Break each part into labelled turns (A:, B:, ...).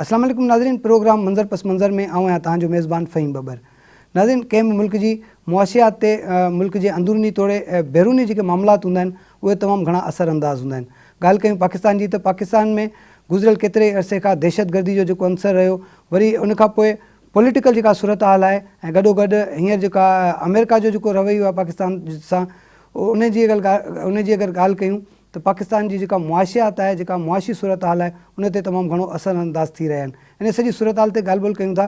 A: اسلام عليڪم ناظرين پروگرام منظر پس منظر ۾ آئون آهيان توهان جو ميزبان فهيم ٻٻر. ناظرين ڪنهن به ملڪ جي معاشيات تي ملڪ جي اندروني توڙي بيروني جيڪي معاملات هوندا آهن اهي تمام گهڻا اثر انداز هوندا آهن. ڳالهه ڪيون پاڪستان جي ته پاڪستان ۾ گذريل ڪيتري ئي عرصي کان دهشتگردي جو جيڪو عنصر رهيو وري ان کان پوء پوليٽيڪل جيڪا صورتحال آهي ۽ گڏوگڏ هينئر جيڪا آمريڪا جو جيڪو رويو آهي پاڪستان سان ان جي اگر ان جي اگر ڳالهه ڪيون ته پاڪستان جي جيڪا معاشيات آهي جيڪا معاشي صورتحال آهي ان تي تمام گهڻو اثر انداز ٿي رهيا آهن ان سڄي صورتحال تي ڳالهه ٻولهه ڪيون ٿا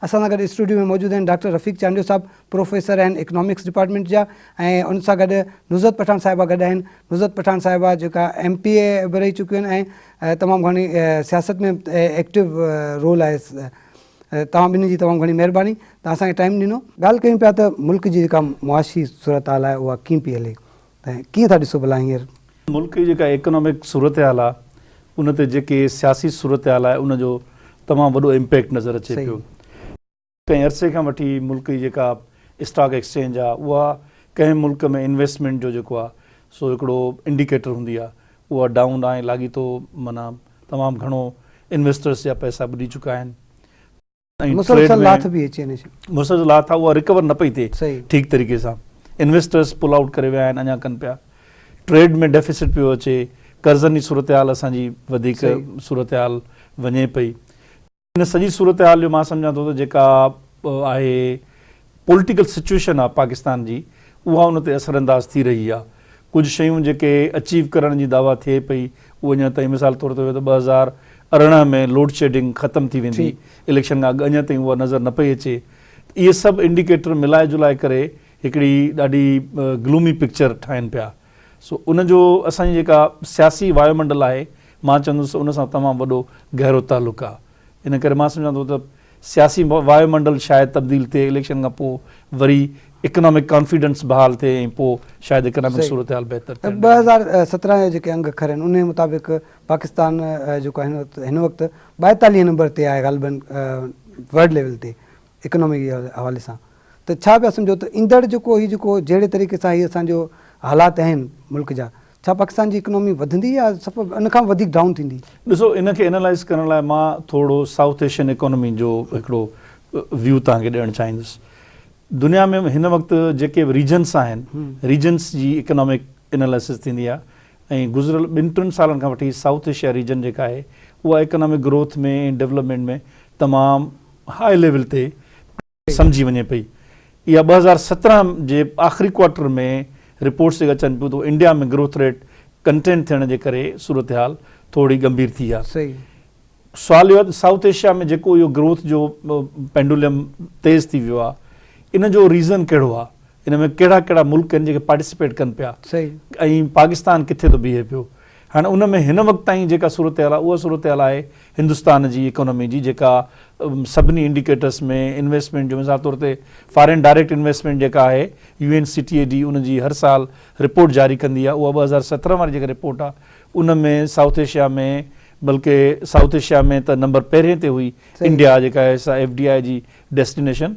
A: اسان سان گڏ اسٽوڊيو ۾ موجود آهن ڊاڪٽر رفيق چانڊيو صاحب پروفيسر آهن اڪنامڪس ڊپارٽمينٽ جا ۽ ان سان گڏ نزهت پٺاڻ صاحبه گڏ آهن نزهت پٺاڻ صاحبه جيڪا ايم پي اي به رهي چڪيون آهن ۽ تمام گهڻي سياست ۾ ايڪٽو رول آهي توهان ٻنهي جي تمام گهڻي مهرباني توهان اسان کي ٽائيم ڏنو. ڳالهه ڪيون پيا ته ملڪ جي جيڪا معاشي صورتحال آهي اها ڪيئن پئي هلي ته ڪيئن ٿا ڏسو ڀلا هينئر؟
B: ملڪ جي جيڪا ايڪنامڪ صورتحال آهي ان تي جيڪي سياسي صورتحال آهي ان جو تمام وڏو امپيڪٽ نظر اچي پيو. ڪنهن عرصي کان وٺي ملڪ جي جيڪا اسٽاڪ ايڪسچينج آهي اها ڪنهن ملڪ ۾ انويسٽمينٽ جو جيڪو آهي سو هڪڙو انڊيڪيٽر هوندي آهي اها ڊائون آهي لاڳيتو معنيٰ تمام گهڻو انويسٽرس جا پئسا ٻڏي چڪا آهن ۽ ٽريڊ
A: مسلسل
B: ۾
A: لاٿ به اچي ان
B: مسلسل لاٿ آهي اها رڪور نه پئي ٿئي ٺيڪ طريقي سان انويسٽرس پل آئوٽ ڪري ويا آهن اڃا ڪن پيا ٽريڊ ۾ ڊيفيسٽ پيو اچي قرضن جي صورتحال اسان جي وڌيڪ صورتحال وڃي پئي ان سڄي صورتحال جو مان سمجهان ٿو ته جيڪا آهي پوليٽيڪل سچوئيشن آهي پاڪستان جي اها ان تي اثر انداز ٿي رهي آهي. ڪجهه شيون جيڪي اچيو ڪرڻ جي دعويٰ ٿئي پئي اهو اڃا تائين مثال طور تي ته 2018 ۾ لوڊ شيڊنگ ختم ٿي ويندي اليڪشن کان اڳ اڃا تائين اها نظر نه پئي اچي ته اهي سڀ انڊيڪيٽر ملائي جلائي ڪري هڪڙي ڏاڍي گلومي پڪچر ٺاهين پيا. سو ان جو اسان جي جيڪا سياسي وايومنڊل آهي مان چوندس ان سان تمام وڏو گهرو تعلق آهي. ان ڪري مان سمجهان ٿو ته سياسي وايومنڊل شايد تبديل ٿئي اليڪشن کان پوء وري اڪنامڪ ڪانفيڊنس بحال ٿئي ۽ پوء شايد اڪنامڪ صورتحال بهتر ٿيڻ لڳي.
A: 2017 جا جيڪي انگ اکر آهن انهي مطابق پاڪستان جيڪو آهي هن وقت 42 نمبر تي آهي غالبن ورلڊ ليول تي اڪنامي جي حوالي سان ته ڇا پيا سمجهو ته ايندڙ جيڪو هي جيڪو جهڙي طريقي سان هي اسان جو حالات آهن ملڪ جا ڇا پاڪستان جي اڪنامي وڌندي يا صفا ان کان وڌيڪ ڊائون ٿيندي؟
B: ڏسو ان کي اينالائز ڪرڻ لاء مان ٿورو سائوٿ ايشين اڪانومي جو هڪڙو ويو توهان کي ڏيڻ چاهيندس. دنيا ۾ هن وقت جيڪي به ريجنس آهن ريجنس جي اڪنامڪ انالائسز ٿيندي آهي ۽ گذريل ٻن ٽن سالن کان وٺي سائوٿ ايشيا ريجن جيڪا آهي اها اڪنامڪ گروٿ ۾ ۽ ڊولپمينٽ ۾ تمام هاء ليول تي سمجهي وڃي پئي. اها 2017 جي آخري ڪوارٽر ۾ رپورٽس جيڪي اچن پيون ته انڊيا ۾ گروٿ ريٽ ڪنٽين ٿيڻ جي ڪري صورتحال ٿوري ڳنڀير ٿي آهي. سوال اهو آهي ته سائوٿ ايشيا ۾ جيڪو اهو گروٿ جو پينڊوليم تيز ٿي ويو آهي ان جو ريزن ڪهڙو آهي؟ ان ۾ ڪهڙا ڪهڙا ملڪ آهن جيڪي پارٽيسپيٽ ڪن پيا ۽ پاڪستان ڪٿي ٿو بيهي پيو؟ هاڻي ان ۾ هن وقت تائين جيڪا صورتحال آهي اها صورتحال آهي هندستان جي اڪانومي جي جيڪا سڀني انڊيڪيٽرس ۾ انويسٽمينٽ جو مثال طور تي فارين ڊائريڪٽ انويسٽمينٽ جيڪا آهي U N C T A D ان جي هر سال رپورٽ جاري ڪندي آهي اها 2017 واري جيڪا رپورٽ آهي ان ۾ سائوٿ ايشيا ۾ بلڪه سائوٿ ايشيا ۾ ته نمبر پهرين تي هئي انڊيا جيڪا آهي سا ايف ڊي I جي ڊيسٽينيشن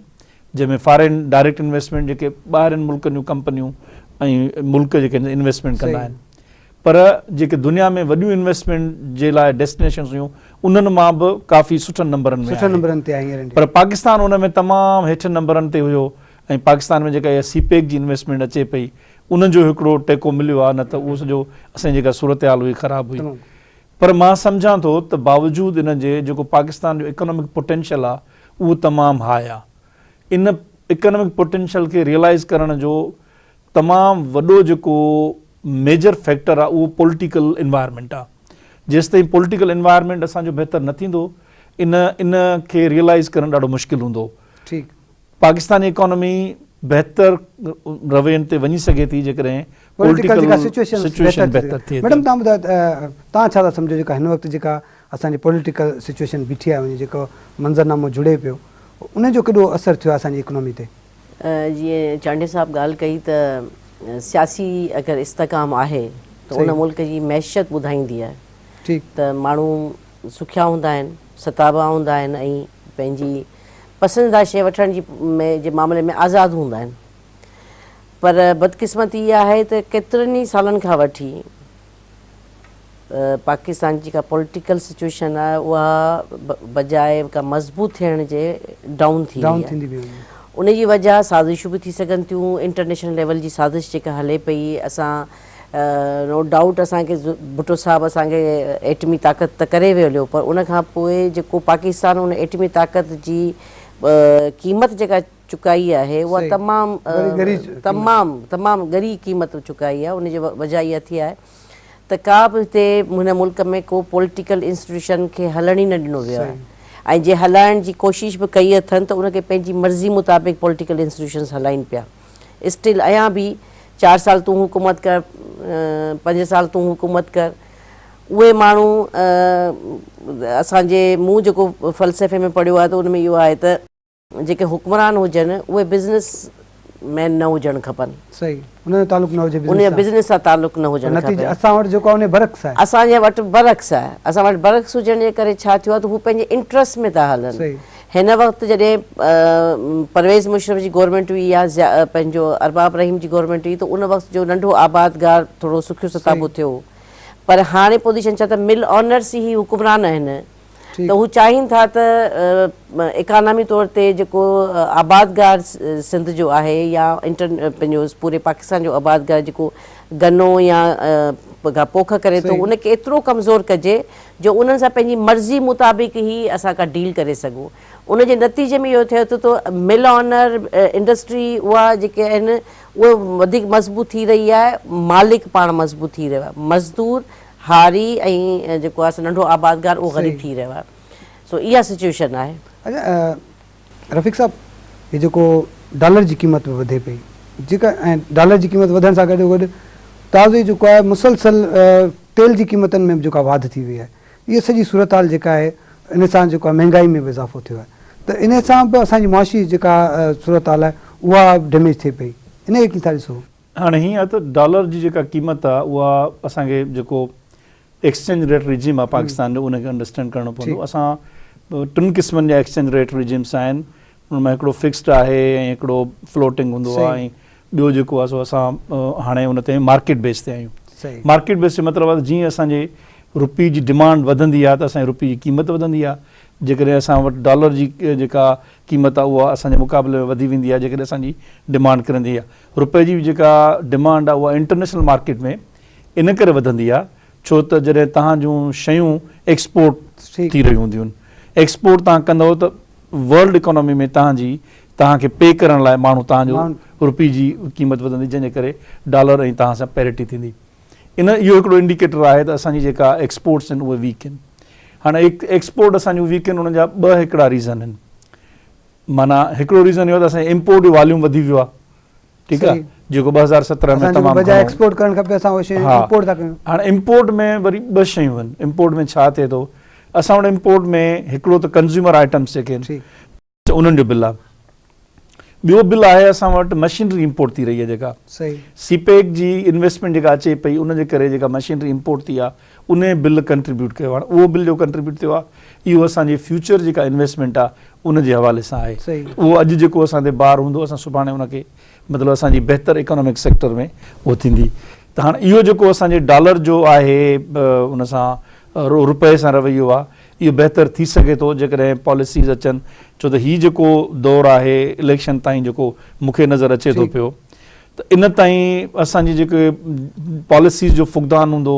B: جنهن ۾ فارين ڊائريڪٽ انويسٽمينٽ جيڪي ٻاهرين ملڪن جون ڪمپنيون ۽ ملڪ جيڪي انويسٽمينٽ ڪندا آهن پر جيڪي دنيا ۾ وڏيون انويسٽمينٽ جي لاء ڊيسٽينيشنز هيون انهن مان به ڪافي سٺن نمبرن ۾ آهي پر پاڪستان ان ۾ تمام هيٺن نمبرن تي هيو ۽ پاڪستان ۾ جيڪا اها سي پيڪ جي انويسٽمينٽ اچي پئي ان جو هڪڙو ٽيڪو مليو آهي نه ته اهو سڄو اسان جي جيڪا صورتحال هئي خراب هئي پر مان سمجهان ٿو ته باوجود ان جي جيڪو پاڪستان جو اڪنامڪ پوٽينشل آهي اهو تمام هاء آهي ان اڪنامڪ پوٽينشل کي ريئلائز ڪرڻ جو تمام وڏو جيڪو ميجر فيڪٽر آ اهو پوليٽيڪل انوائرمينٽ آ جيستائين پوليٽيڪل انوائرمينٽ اسان جو بهتر نه ٿيندو ان ان کي ريئلائز ڪرڻ ڏاڍو مشڪل هوندو.
A: ٺيڪ.
B: پاڪستاني اڪانومي بهتر روين تي وڃي سگهي ٿي جيڪڏهن
A: پوليٽيڪل جيڪا سچوئيشن بهتر ٿئي. ميڊم توهان ٻڌايو ته توهان ڇا ٿا سمجهو جيڪا هن وقت جيڪا اسان جي پوليٽيڪل سچوئيشن بيٺي آهي وڃي جيڪو منظرنامو جڙي پيو ان جو ڪيڏو اثر ٿيو آهي اسان جي اڪانومي تي؟
C: جيئن چانڊيو صاحب ڳالهه ڪئي ته سياسي اگر استحڪام آهي ته ان ملڪ جي معيشت ٻڌائيندي آهي ته ماڻهو سکيا هوندا آهن ستابا هوندا آهن ۽ پنهنجي پسنديده شيء وٺڻ جي ۾ جي معاملي ۾ آزاد هوندا آهن پر بدقسمتي اها آهي ته ڪيترن ئي سالن کان وٺي پاڪستان جي جيڪا پوليٽيڪل سچوئيشن آهي اها بجاء ڪا مضبوط ٿيڻ جي ڊائون ٿي وئي آهي. ان جي وجه سازشون به ٿي سگهن ٿيون، انٽرنيشنل ليول جي سازش جيڪا هلي پئي، اسان نو ڊائوٽ اسان کي ڀٽو صاحب اسان کي ايٽمي طاقت ته ڪري ويو هليو پر ان کان پوء جيڪو پاڪستان ان ايٽمي طاقت جي قيمت جيڪا چڪائي آهي اها تمام تمام تمام ڳري قيمت چڪائي آهي ان جي وجه اها ٿي آهي ته ڪا به هتي هن ملڪ ۾ ڪو پوليٽيڪل انسٽيٽيوشن کي هلڻ ئي نه ڏنو ويو آهي ۽ جي هلائڻ جي ڪوشش به ڪئي اٿن ته ان کي پنهنجي مرضي مطابق پوليٽيڪل انسٽيٽيوشنز هلائين پيا اسٽل اڃا به چار سال تون حڪومت ڪر پنج سال تون حڪومت ڪر اهي ماڻهو اسان جي مون جيڪو فلسفي ۾ پڙهيو آهي ته ان ۾ اهو آهي ته جيڪي حڪمران هجن اهي بزنس مين نه هجڻ کپن.
A: صحيح ان جو تعلق نه هجي
C: بزنس سان. بزنس سان تعلق نه هجڻ کپي.
A: نتيجو اسان وٽ جيڪو آهي ان جو برعڪس آهي.
C: اسان جي وٽ برعڪس آهي. اسان وٽ برعڪس هجڻ جي ڪري ڇا ٿيو آهي ته هو پنهنجي انٽرسٽ ۾ ٿا هلن. هن وقت جڏهن پرويز مشرف جي گورنمينٽ هئي يا پنهنجو ارباب رحيم جي گورنمينٽ هئي ته ان وقت جو ننڍو آبادگار ٿورو سکيو ستابو ٿيو هو پر هاڻي پوزيشن ڇا ته مل آنرس ئي حڪمران آهن. ته هو چاهين ٿا ته اڪانامي طور تي جيڪو آبادگار سنڌ جو آهي يا انٽر پنهنجو پوري پاڪستان جو آبادگار جيڪو گنو يا پوک ڪري ٿو ان کي ايترو ڪمزور ڪجي جو انهن سان پنهنجي مرضي مطابق ئي اسان ڪا ڊيل ڪري سگهون ان جي نتيجي ۾ اهو ٿئي ٿو ته مل آنر انڊسٽري اها جيڪي آهن اهي وڌيڪ مضبوط ٿي رهي آهي مالڪ پاڻ مضبوط ٿي رهيو آهي مزدور هاري ۽ جيڪو آهي سو ننڍو آبادگار اهو غريب ٿي رهيو آهي سو اها سچوئيشن آهي.
A: اڇا رفيق صاحب هي جيڪو ڊالر جي قيمت به وڌي پئي جيڪا ۽ ڊالر جي قيمت وڌڻ سان گڏو گڏ تازو ئي جيڪو آهي مسلسل تيل جي قيمتن ۾ به جيڪا واڌ ٿي وئي آهي اها سڄي صورتحال جيڪا آهي ان سان جيڪو آهي مهنگائي ۾ به اضافو ٿيو آهي ته ان سان به اسان جي معاشي جيڪا صورتحال آهي اها ڊيميج ٿئي پئي ان کي ڪيئن ٿا ڏسو؟
B: هاڻي هيئن آهي ته ڊالر جي جيڪا قيمت آهي اها اسان کي جيڪو ايڪسچينج ريٽ رجيم آهي پاڪستان جو ان کي انڊرسٽينڊ ڪرڻو پوندو اسان ٽن قسمن جا ايڪسچينج ريٽ رجيمس آهن ان مان هڪڙو فڪسڊ آهي ۽ هڪڙو فلوٽنگ هوندو آهي ۽ ٻيو جيڪو آهي سو اسان هاڻي ان تي مارڪيٽ بيس تي آهيون مارڪيٽ بيس جو مطلب آهي جيئن اسان جي روپي جي ڊمانڊ وڌندي آهي ته اسان جي روپي جي قيمت وڌندي آهي جيڪڏهن اسان وٽ ڊالر جي جيڪا قيمت آهي اها اسان جي مقابلي ۾ وڌي ويندي آهي جيڪڏهن اسان جي ڊمانڊ ڪرندي آهي رپئي جي جيڪا ڊمانڊ آهي اها انٽرنيشنل مارڪيٽ ۾ ان ڪري وڌندي آهي ڇو ته جڏهن توهان جون شيون ايڪسپورٽ ٿي رهيون هونديون آهن ايڪسپورٽ توهان ڪندؤ ته ورلڊ اڪانومي ۾ توهان جي توهان کي پي ڪرڻ لاء ماڻهو توهان جو رپئي جي قيمت وڌندي جنهن جي ڪري ڊالر ۽ توهان سان پيرٽي ٿيندي ان اهو هڪڙو انڊيڪيٽر آهي ته اسان جي جيڪا ايڪسپورٽس آهن اهي ويڪ آهن هاڻي ايڪسپورٽ اسان جون ويڪ آهن انهن جا ٻه هڪڙا ريزن آهن معنيٰ هڪڙو ريزن اهو ته اسان جي امپورٽ جو واليوم وڌي ويو آهي ٺيڪ آهي جيڪو 2017 ۾ تمام
A: بجاء ايڪسپورٽ ڪرڻ کپي اسان اهي شيون امپورٽ ٿا ڪيون.
B: هاڻي امپورٽ ۾ وري ٻه شيون آهن امپورٽ ۾ ڇا ٿئي ٿو اسان وٽ امپورٽ ۾ هڪڙو ته ڪنزيومر آئٽمس جيڪي آهن انهن جو بل آهي ٻيو بل آهي اسان وٽ مشينري امپورٽ ٿي رهي آهي جيڪا سي پيڪ جي انويسٽمينٽ جيڪا اچي پئي ان جي ڪري جيڪا مشينري امپورٽ ٿي آهي انهي بل ڪنٽريبيوٽ ڪيو هاڻ اهو بل جو ڪنٽريبيوٽ ٿيو آهي اهو اسان جي فيوچر جيڪا انويسٽمينٽ آهي ان جي حوالي سان آهي اهو اڄ جيڪو اسان تي بار هوندو اسان سڀاڻي ان کي مطلب اسان جي بهتر اڪانامڪ سيڪٽر ۾ اهو ٿيندي ته هاڻ اهو جيڪو اسان جي ڊالر جو آهي ان سان روپئي سان رويو آهي اهو بهتر ٿي سگهي ٿو جيڪڏهن پاليسيز اچن ڇو ته هي جيڪو دور آهي اليڪشن تائين جيڪو مون کي نظر اچي ٿو پيو ته ان تائين اسان جي جيڪي پاليسيز جو فقدان هوندو،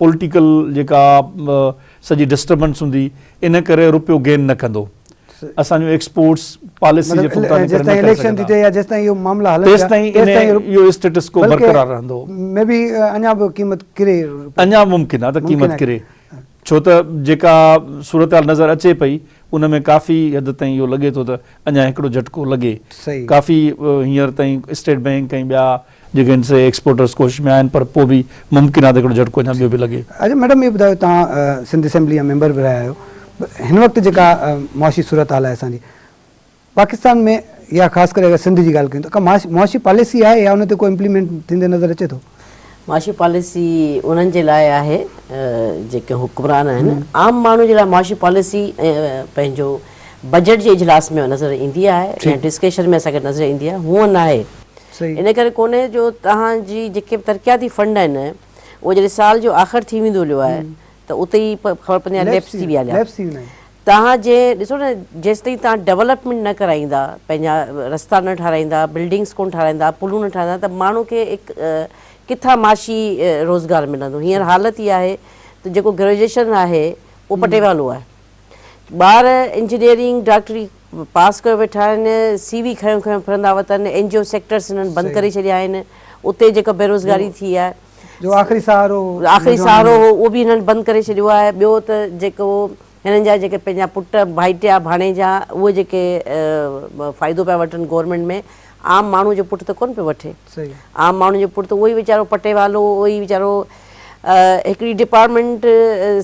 B: پوليٽيڪل جيڪا سڄي ڊسٽربنس هوندي ان ڪري روپيو گين نه ڪندو. اسان جون ايڪسپورٽس پاليسي جي فقدان جي ڪري نه ڪري سگهندا.
A: يا جيستائين اهو معاملا هلن
B: پيا تيستائين اهو اسٽيٽس ڪو برقرار رهندو.
A: مي بي اڃا به قيمت ڪري.
B: اڃا ممڪن آهي ته قيمت ڪري ڇو ته جيڪا صورتحال نظر اچي پئي ان ۾ ڪافي حد تائين اهو لڳي ٿو ته اڃا هڪڙو جهٽڪو لڳي. ڪافي هينئر تائين اسٽيٽ بئنڪ ۽ ٻيا جيڪي آهن سي ايڪسپورٽرز ڪوشش ۾ آهن پر پوء به ممڪن آهي ته هڪڙو جهٽڪو اڃا ٻيو به لڳي.
A: اڇا ميڊم اهو ٻڌايو توهان سنڌ اسيمبلي جا ميمبر به رهيا آهيو هن وقت جيڪا معاشي صورتحال آهي اسان جي پاڪستان ۾ يا خاص ڪري اگر سنڌ جي ڳالهه ڪيون ته ڪا معاشي پاليسي آهي يا ان تي ڪو امپليمينٽ ٿيندي نظر اچي ٿو؟
C: معاشي پاليسي انهن جي لاء آهي جيڪي حڪمران آهن، عام ماڻهو جي لاء معاشي پاليسي پنهنجو بجيٽ جي اجلاس ۾ نظر ايندي آهي يا ڊسڪشن ۾ اسان کي نظر ايندي آهي، هونئن ناهي. ان ڪري ڪونهي جو توهان جي جيڪي به ترقياتي فنڊ آهن اهو جڏهن سال جو آخر ٿي ويندو هليو آهي ته اتي ئي خبر پوندي آهي ليپس ٿي ويا هليا. توهان جي ڏسو نه جيستائين توهان ڊولپمينٽ نه ڪرائيندا پنهنجا رستا نه ٺاراهيندا بلڊنگس ڪونه ٺاراهيندا پلون نه ٺاراهيندا ته ماڻهو کي ڪٿان معاشي روزگار ملندو. هينئر حالت اها آهي ته جيڪو گريجوئيشن آهي اهو پٽيوالو آهي. ٻار انجنيئرنگ ڊاڪٽري پاس ڪيو ويٺا آهن سي وي کنيو کنيو ڦرندا وتن اين جي او سيڪٽرس هنن بند ڪري ڇڏيا آهن اتي جيڪا بيروزگاري ٿي آهي
A: جو آخري سهارو
C: آخري سهارو هو اهو به هنن بند ڪري ڇڏيو آهي ٻيو ته جيڪو هنن جا جيڪي پنهنجا پٽ ڀائٽيا ڀاڻيجا اهي جيڪي فائدو پيا وٺن گورنمينٽ ۾ عام ماڻهو جو پٽ ته ڪونه پيو وٺي عام ماڻهو جو پٽ ته اهو ئي ويچارو پٽيوالو اهو ئي ويچارو هڪڙي ڊپارٽمينٽ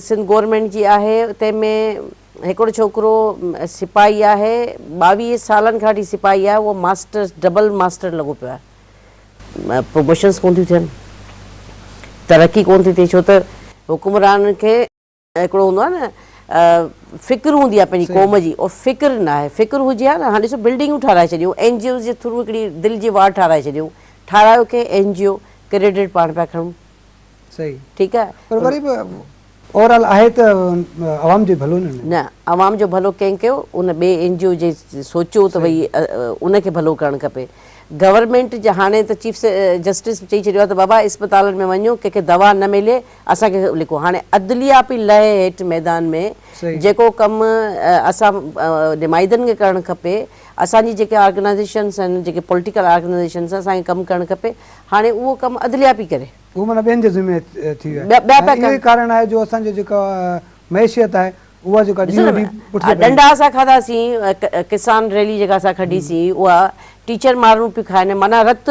C: سنڌ گورنمينٽ جي آهي تنهن ۾ هڪڙو ڇوڪرو سپاهي آهي 22 سالن کان وٺي سپاهي آهي اهو ماسٽر ڊبل ماسٽر لڳو پيو آهي پروموشنس ڪونه ٿيون ٿين ترقي ڪونه ٿي ٿئي ڇو ته حڪمرانن کي هڪڙو هوندو آهي نه فڪر هوندي آهي پنهنجي قوم جي اهو فڪر نه آهي فڪر هجي ها نه هاڻي ڏسو بلڊنگون ٺاراهي ڇڏيون اين جي اوز جي ٿرو هڪڙي دل جي وارڊ ٺاراهي ڇڏيون ٺارايو ڪنهن اين جي او ڪريڊٽ پاڻ پيا کڻون
A: صحيح ٺيڪ آهي پر وري به اوور آل آهي ته عوام جو ڀلو نه
C: نه عوام جو ڀلو ڪنهن ڪيو ان ٻئي اين جي او جي سوچيو ته ڀئي ان کي ڀلو ڪرڻ کپي گورنمينٽ هاڻي ته چيف جسٽس چئي ڇڏيو آهي ته بابا اسپتالن ۾ وڃو ڪنهن کي دوا نه ملي اسان کي لکو هاڻي عدليه پئي لهي هيٺ ميدان ۾ جيڪو ڪم اسان نمائندن کي ڪرڻ کپي اسان جي جيڪي آرگنائيزيشنس آهن جيڪي پوليٽيڪل آرگنائيزيشنس آهن اسان کي ڪم ڪرڻ کپي هاڻي اهو ڪم عدليه پئي ڪري.
A: اهو معنيٰ ٻين جي ذمي ٿي ويو آهي ۽ اهو ئي ڪارڻ آهي جو اسان جو جيڪا معيشيت آهي اها جيڪا ڏينهون ڏينهن پٺتي پئي.
C: ڏنڊا اسان کاڌاسين ڪسان ريلي جيڪا اسان ڪڍي سين اها ٽيچر مارون پيون کائن معنيٰ رت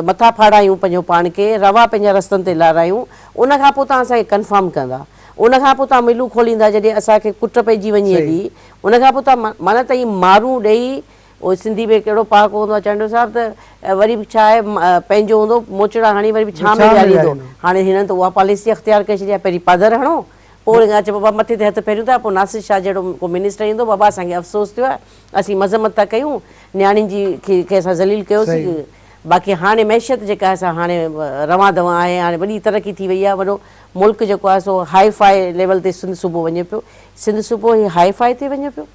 C: مٿا ڦاڙايون پنهنجو پاڻ کي روا پنهنجا رستن تي لارايون ان کان پوء توهان اسان کي ڪنفرم ڪندا ان کان پوء توهان ملون کوليندا جڏهن اسان کي ڪٽ پئجي وڃي هلي ان کان پوء توهان معنيٰ ته ائين مارون ڏئي اهو سنڌي ۾ ڪهڙو پهاڪو هوندو آهي چانڊيو صاحب ته وري به ڇا آهي پنهنجو هوندو موچڙا هڻي وري به ڇانء ۾ ويهاريندو هاڻي هنن ته اها پاليسي اختيار ڪري ڇڏي آهي پهرين پادر هڻو پوء وري اچي بابا مٿي تي هٿ ڦيريون ٿا پوء ناصر شاهه جهڙو ڪو منسٽر ايندو بابا اسان کي افسوس ٿيو آهي اسين مذمت ٿا ڪيون نياڻين جي کي اسان ذليل ڪيوسين باقي هاڻي معيشت جيڪا آهي سا هاڻي روان دوان آهي هاڻي وڏي ترقي ٿي وئي آهي وڏو ملڪ جيڪو آهي سو هائي فائي ليول تي سنڌ صوبو وڃي پيو سنڌ صوبو هي هائي فائي تي وڃي پيو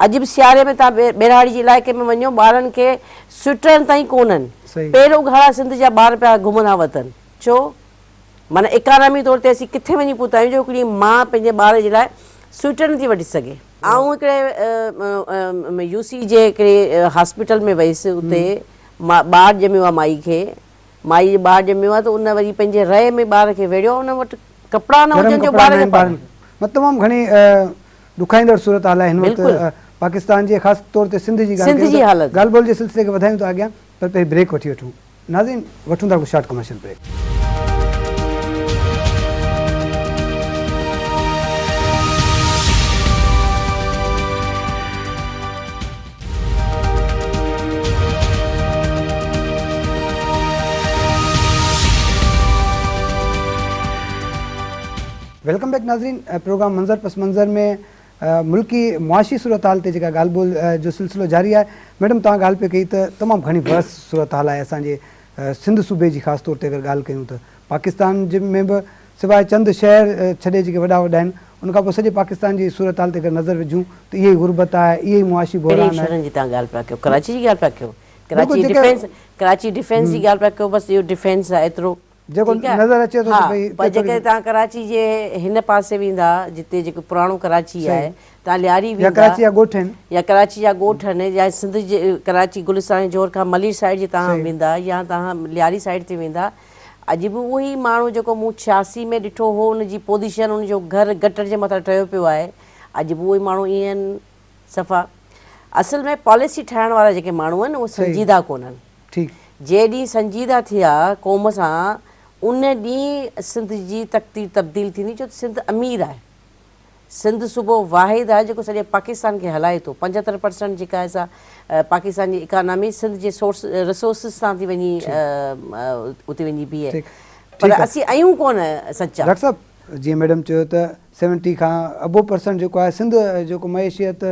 C: اڄ به سياري ۾ توهان ٻهراڙي جي علائقي ۾ وڃو ٻارن کي سوئيٽرن تائين ڪونهن پير اگهاڙا سنڌ جا ٻار پيا گهمندا وتن ڇو معنيٰ اڪانامي طور تي اسين ڪٿي وڃي پهتا آهيون جو هڪڙي ماء پنهنجي ٻار جي لاء سوئيٽر نٿي وٺي سگهي. آئون هڪڙي يو سي جي هڪڙي هاسپيٽل ۾ ويس اتي ٻار ڄميو آهي مائي کي مائي جو ٻار ڄميو آهي ته ان وري پنهنجي رئي ۾ ٻار کي ويڙهيو آهي ان وٽ ڪپڙا نه
A: هجن جو ٻار کي پارائي. مطلب تمام گهڻي ڏکائيندڙ صورتحال آهي هن وقت پاڪستان جي خاص طور تي سنڌ جي ڳالهه ڪيون ته ڳالهه ٻولهه جي سلسلي کي وڌايون ٿا اڳيان پر پهرين بريڪ وٺي وٺون. ناظرين وٺون ٿا هڪ short commercial break. Welcome back ناظرين پروگرام منظر پس منظر ۾ ملڪي معاشي صورتحال تي جيڪا ڳالهه ٻولهه جو سلسلو جاري آهي ميڊم توهان ڳالهه پئي ڪئي ته تمام گهڻي ورس صورتحال آهي اسان جي سنڌ صوبي جي خاص طور تي اگر ڳالهه ڪيون ته پاڪستان جي ۾ به سواء چند شهر ڇڏي جيڪي وڏا وڏا آهن ان کان پوء سڄي پاڪستان جي صورتحال تي اگر نظر وجهون ته اهي ئي غربت آهي اهي ئي معاشي
C: بحران آهي. ڪهڙي شهرن جي توهان ڳالهه پيا ڪيو ڪراچي جي ڳالهه پيا ڪيو ڪراچي ڊفينس ڪراچي ڊفينس جي ڳالهه پيا ڪيو بس اهو ڊفينس آهي ايترو
A: جيڪو نظر اچي ٿو ته ڀئي
C: پر جيڪڏهن توهان ڪراچي جي هن پاسي ويندا جتي جيڪو پراڻو ڪراچي آهي توهان لياري
A: ويندا يا ڪراچي جا ڳوٺ آهن
C: يا ڪراچي جا ڳوٺ آهن يا سنڌ جي ڪراچي گلستان جوهر کان ملير سائيڊ جي توهان ويندا يا توهان لياري سائيڊ تي ويندا اڄ به اهو ئي ماڻهو جيڪو مون 86 ۾ ڏٺو هو ان جي پوزيشن ان جو گهر گٽر جي مٿان ٺهيو پيو آهي اڄ به اهو ئي ماڻهو ائين صفا اصل ۾ پاليسي ٺاهڻ وارا جيڪي ماڻهو آهن اهي سنجيده ڪونهن
A: ٺيڪ.
C: جنهن ڏينهن سنجيده ٿيا قوم سان ان ڏينهن سنڌ جي تقدير تبديل ٿيندي ڇو ته سنڌ امير آهي سنڌ صوبو واحد آهي جيڪو سڄي پاڪستان کي هلائي ٿو 75 پرسنٽ جيڪا آهي سا پاڪستان جي اڪانامي سنڌ جي سورس ريسورسز سان ٿي وڃي اتي وڃي بيهي پر اسين آهيون ڪونه سچا.
A: ڊاڪٽر صاحب جيئن ميڊم چيو ته سيونٽي کان ابو پرسنٽ جيڪو آهي سنڌ جيڪو معيشيت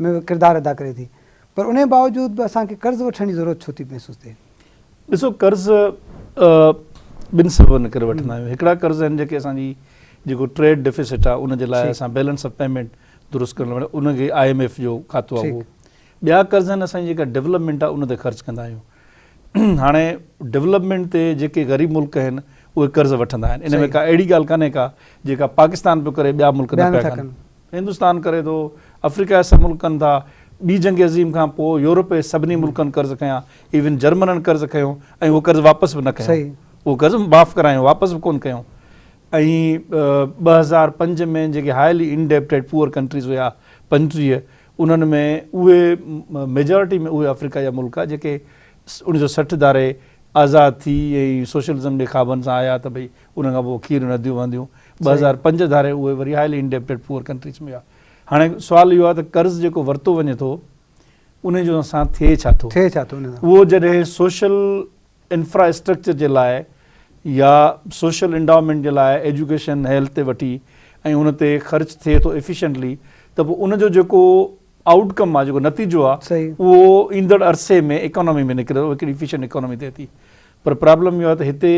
A: ۾ ڪردار ادا ڪري ٿي پر انهي باوجود به اسان کي قرض وٺڻ جي ضرورت ڇو ٿي محسوس ٿئي؟
B: ڏسو قرض ٻن سببن ڪري وٺندا آهيون. هڪڙا قرض آهن جيڪي اسان جي جيڪو ٽريڊ ڊيفيسٽ آهي ان جي لاء اسان بيلنس آف پيمينٽ درست ڪرڻ لاء ان کي I M F جو کاتو آهي اهو. ٻيا قرض آهن اسان جي جيڪا ڊولپمينٽ آهي ان تي خرچ ڪندا آهيون. هاڻي ڊولپمينٽ تي جيڪي غريب ملڪ آهن اهي قرض وٺندا آهن. ان ۾ ڪا اهڙي ڳالهه ڪانهي ڪا جيڪا پاڪستان پيو ڪري ٻيا ملڪ نه پيا ڪن. هندستان ڪري ٿو، آفريڪا جا سڀ ملڪ ڪن ٿا. ٻي جنگ عظيم کان پوء يورپ جي سڀني ملڪن قرض کنيا، ايون جرمنن قرض کنيو ۽ اهو قرض واپس به نه کنيو. اهو قرض معاف ڪرايو، واپس به ڪونه کنيو. ۽ 2005 ۾ جيڪي هائلي انڊيپٽيڊ پوئر ڪنٽريز هيا 35 انهن ۾ اهي ميجارٽي ۾ اهي آفريڪا جا ملڪ جيڪي 1960 ڌاري آزاد ٿي ۽ سوشلزم جي خوابن سان آيا ته ڀئي ان کان پوء کير نديون وهنديون 2005 ڌاري اهي وري هائلي انڊيپٽيڊ پوئر ڪنٽريز ۾ ويا. هاڻي سوال اهو آهي ته قرض جيڪو ورتو وڃي ٿو ان جو سان ٿئي ڇا ٿو؟
A: ٿئي ڇا ٿو ان سان؟
B: اهو جڏهن سوشل انفرا اسٽرڪچر جي لاء يا سوشل انڊائومينٽ جي لاء ايجوڪيشن هيلٿ تي وٺي ۽ ان تي خرچ ٿئي ٿو ايفيشنٽلي ته پوء ان جو جيڪو آئوٽ ڪم آهي جيڪو نتيجو آهي اهو ايندڙ عرصي ۾ اڪانومي ۾ نڪري ٿو هڪڙي ايفيشنٽ اڪانومي ٿئي ٿي پر پرابلم اهو آهي ته هتي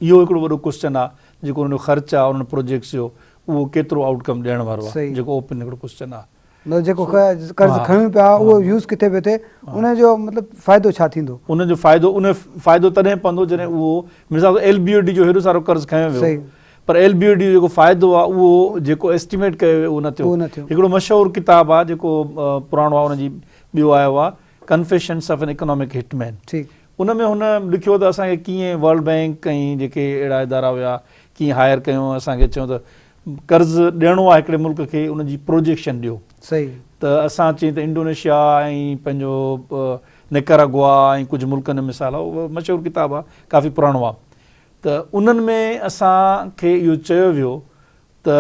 B: اهو هڪڙو وڏو ڪوسچن آهي جيڪو ان جو خرچ آهي انهن پروجيڪٽس جو اهو ڪيترو آئوٽ ڪم ڏيڻ وارو آهي جيڪو اوپن هڪڙو ڪوسچن آهي.
A: مطلب جيڪو قرض کڻيون پيا اهو يوز ڪٿي پيو ٿئي ان جو مطلب فائدو ڇا ٿيندو؟
B: ان جو فائدو ان فائدو تڏهن پوندو جڏهن اهو مثال ايل بي او ڊي جو هيڏو سارو قرض کنيو ويو پر ايل بي او ڊي جو جيڪو فائدو آهي اهو جيڪو ايسٽيميٽ ڪيو ويو اهو نه ٿيو. هڪڙو مشهور ڪتاب آهي جيڪو پراڻو آهي ان جي ٻيو آيو آهي confessions of an economic hit man ان ۾ هن لکيو ته اسان کي ڪيئن ورلڊ بئنڪ ۽ جيڪي اهڙا ادارا هيا ڪيئن هائر ڪيو اسان کي چيو ته قرض ڏيڻو آهي هڪڙي ملڪ کي ان جي پروجيڪشن ڏيو ته اسان چئين ته انڊونيشيا ۽ پنهنجو نڪاراگوا ۽ ڪجهه ملڪن جو مثال آهي اهو مشهور ڪتاب آهي ڪافي پراڻو آهي ته انهن ۾ اسان کي اهو چيو ويو ته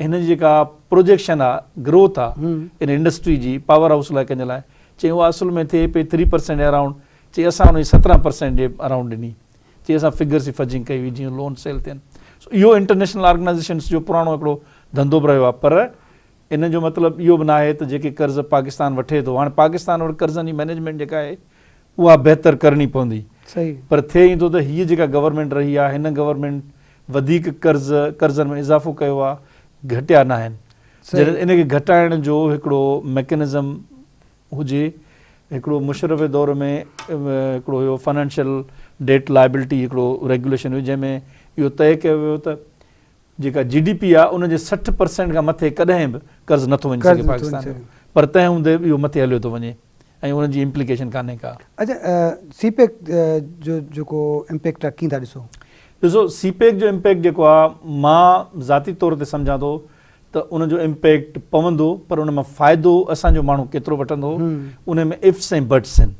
B: هن جي جيڪا پروجيڪشن آهي گروٿ آهي ان انڊسٽري جي پاور هائوس لاء ڪنهن جي لاء چئي اها اصل ۾ ٿئي پئي ٿري پرسينٽ جي اراونڊ چئي اسان ان جي 17 پرسينٽ جي اراونڊ ڏني چي اسان فگرز جي فجنگ ڪئي هئي جيئن لون سيل ٿين. سو اهو انٽرنيشنل آرگنائيزيشنز جو پراڻو هڪڙو ڌنڌو به رهيو آهي پر ان جو مطلب اهو به ناهي ته جيڪي قرض پاڪستان وٺي ٿو هاڻي پاڪستان وٽ قرضن جي مئنيجمينٽ جيڪا آهي اها بهتر ڪرڻي پوندي پر ٿئي ائين ٿو ته هيء جيڪا گورنمينٽ رهي آهي هن گورنمينٽ وڌيڪ قرض قرضن ۾ اضافو ڪيو آهي گهٽيا ناهن جڏهن ان کي گهٽائڻ جو هڪڙو ميڪنزم هجي. هڪڙو مشرف جي دور ۾ هڪڙو هيو فنانشل ڊيٽ لائبلٽي هڪڙو ريگيوليشن هيو جنهن ۾ اهو طئي ڪيو ويو ته جيڪا جي ڊي پي آهي ان جي 60 پرسينٽ کان مٿي ڪڏهن به قرض نٿو وڃي سگهي پاڪستان جو پر تنهن هوندي به اهو مٿي هليو ٿو وڃي ۽ ان جي امپليڪيشن ڪانهي ڪا.
A: اڇا سي پيڪ جو جيڪو امپيڪٽ آهي ڪيئن ٿا ڏسو؟
B: ڏسو سي پيڪ جو امپيڪٽ جيڪو آهي مان ذاتي طور تي سمجهان ٿو ته ان جو امپيڪٽ پوندو پر ان مان فائدو اسان جو ماڻهو ڪيترو وٺندو ان ۾ افس ۽ بٽس آهن.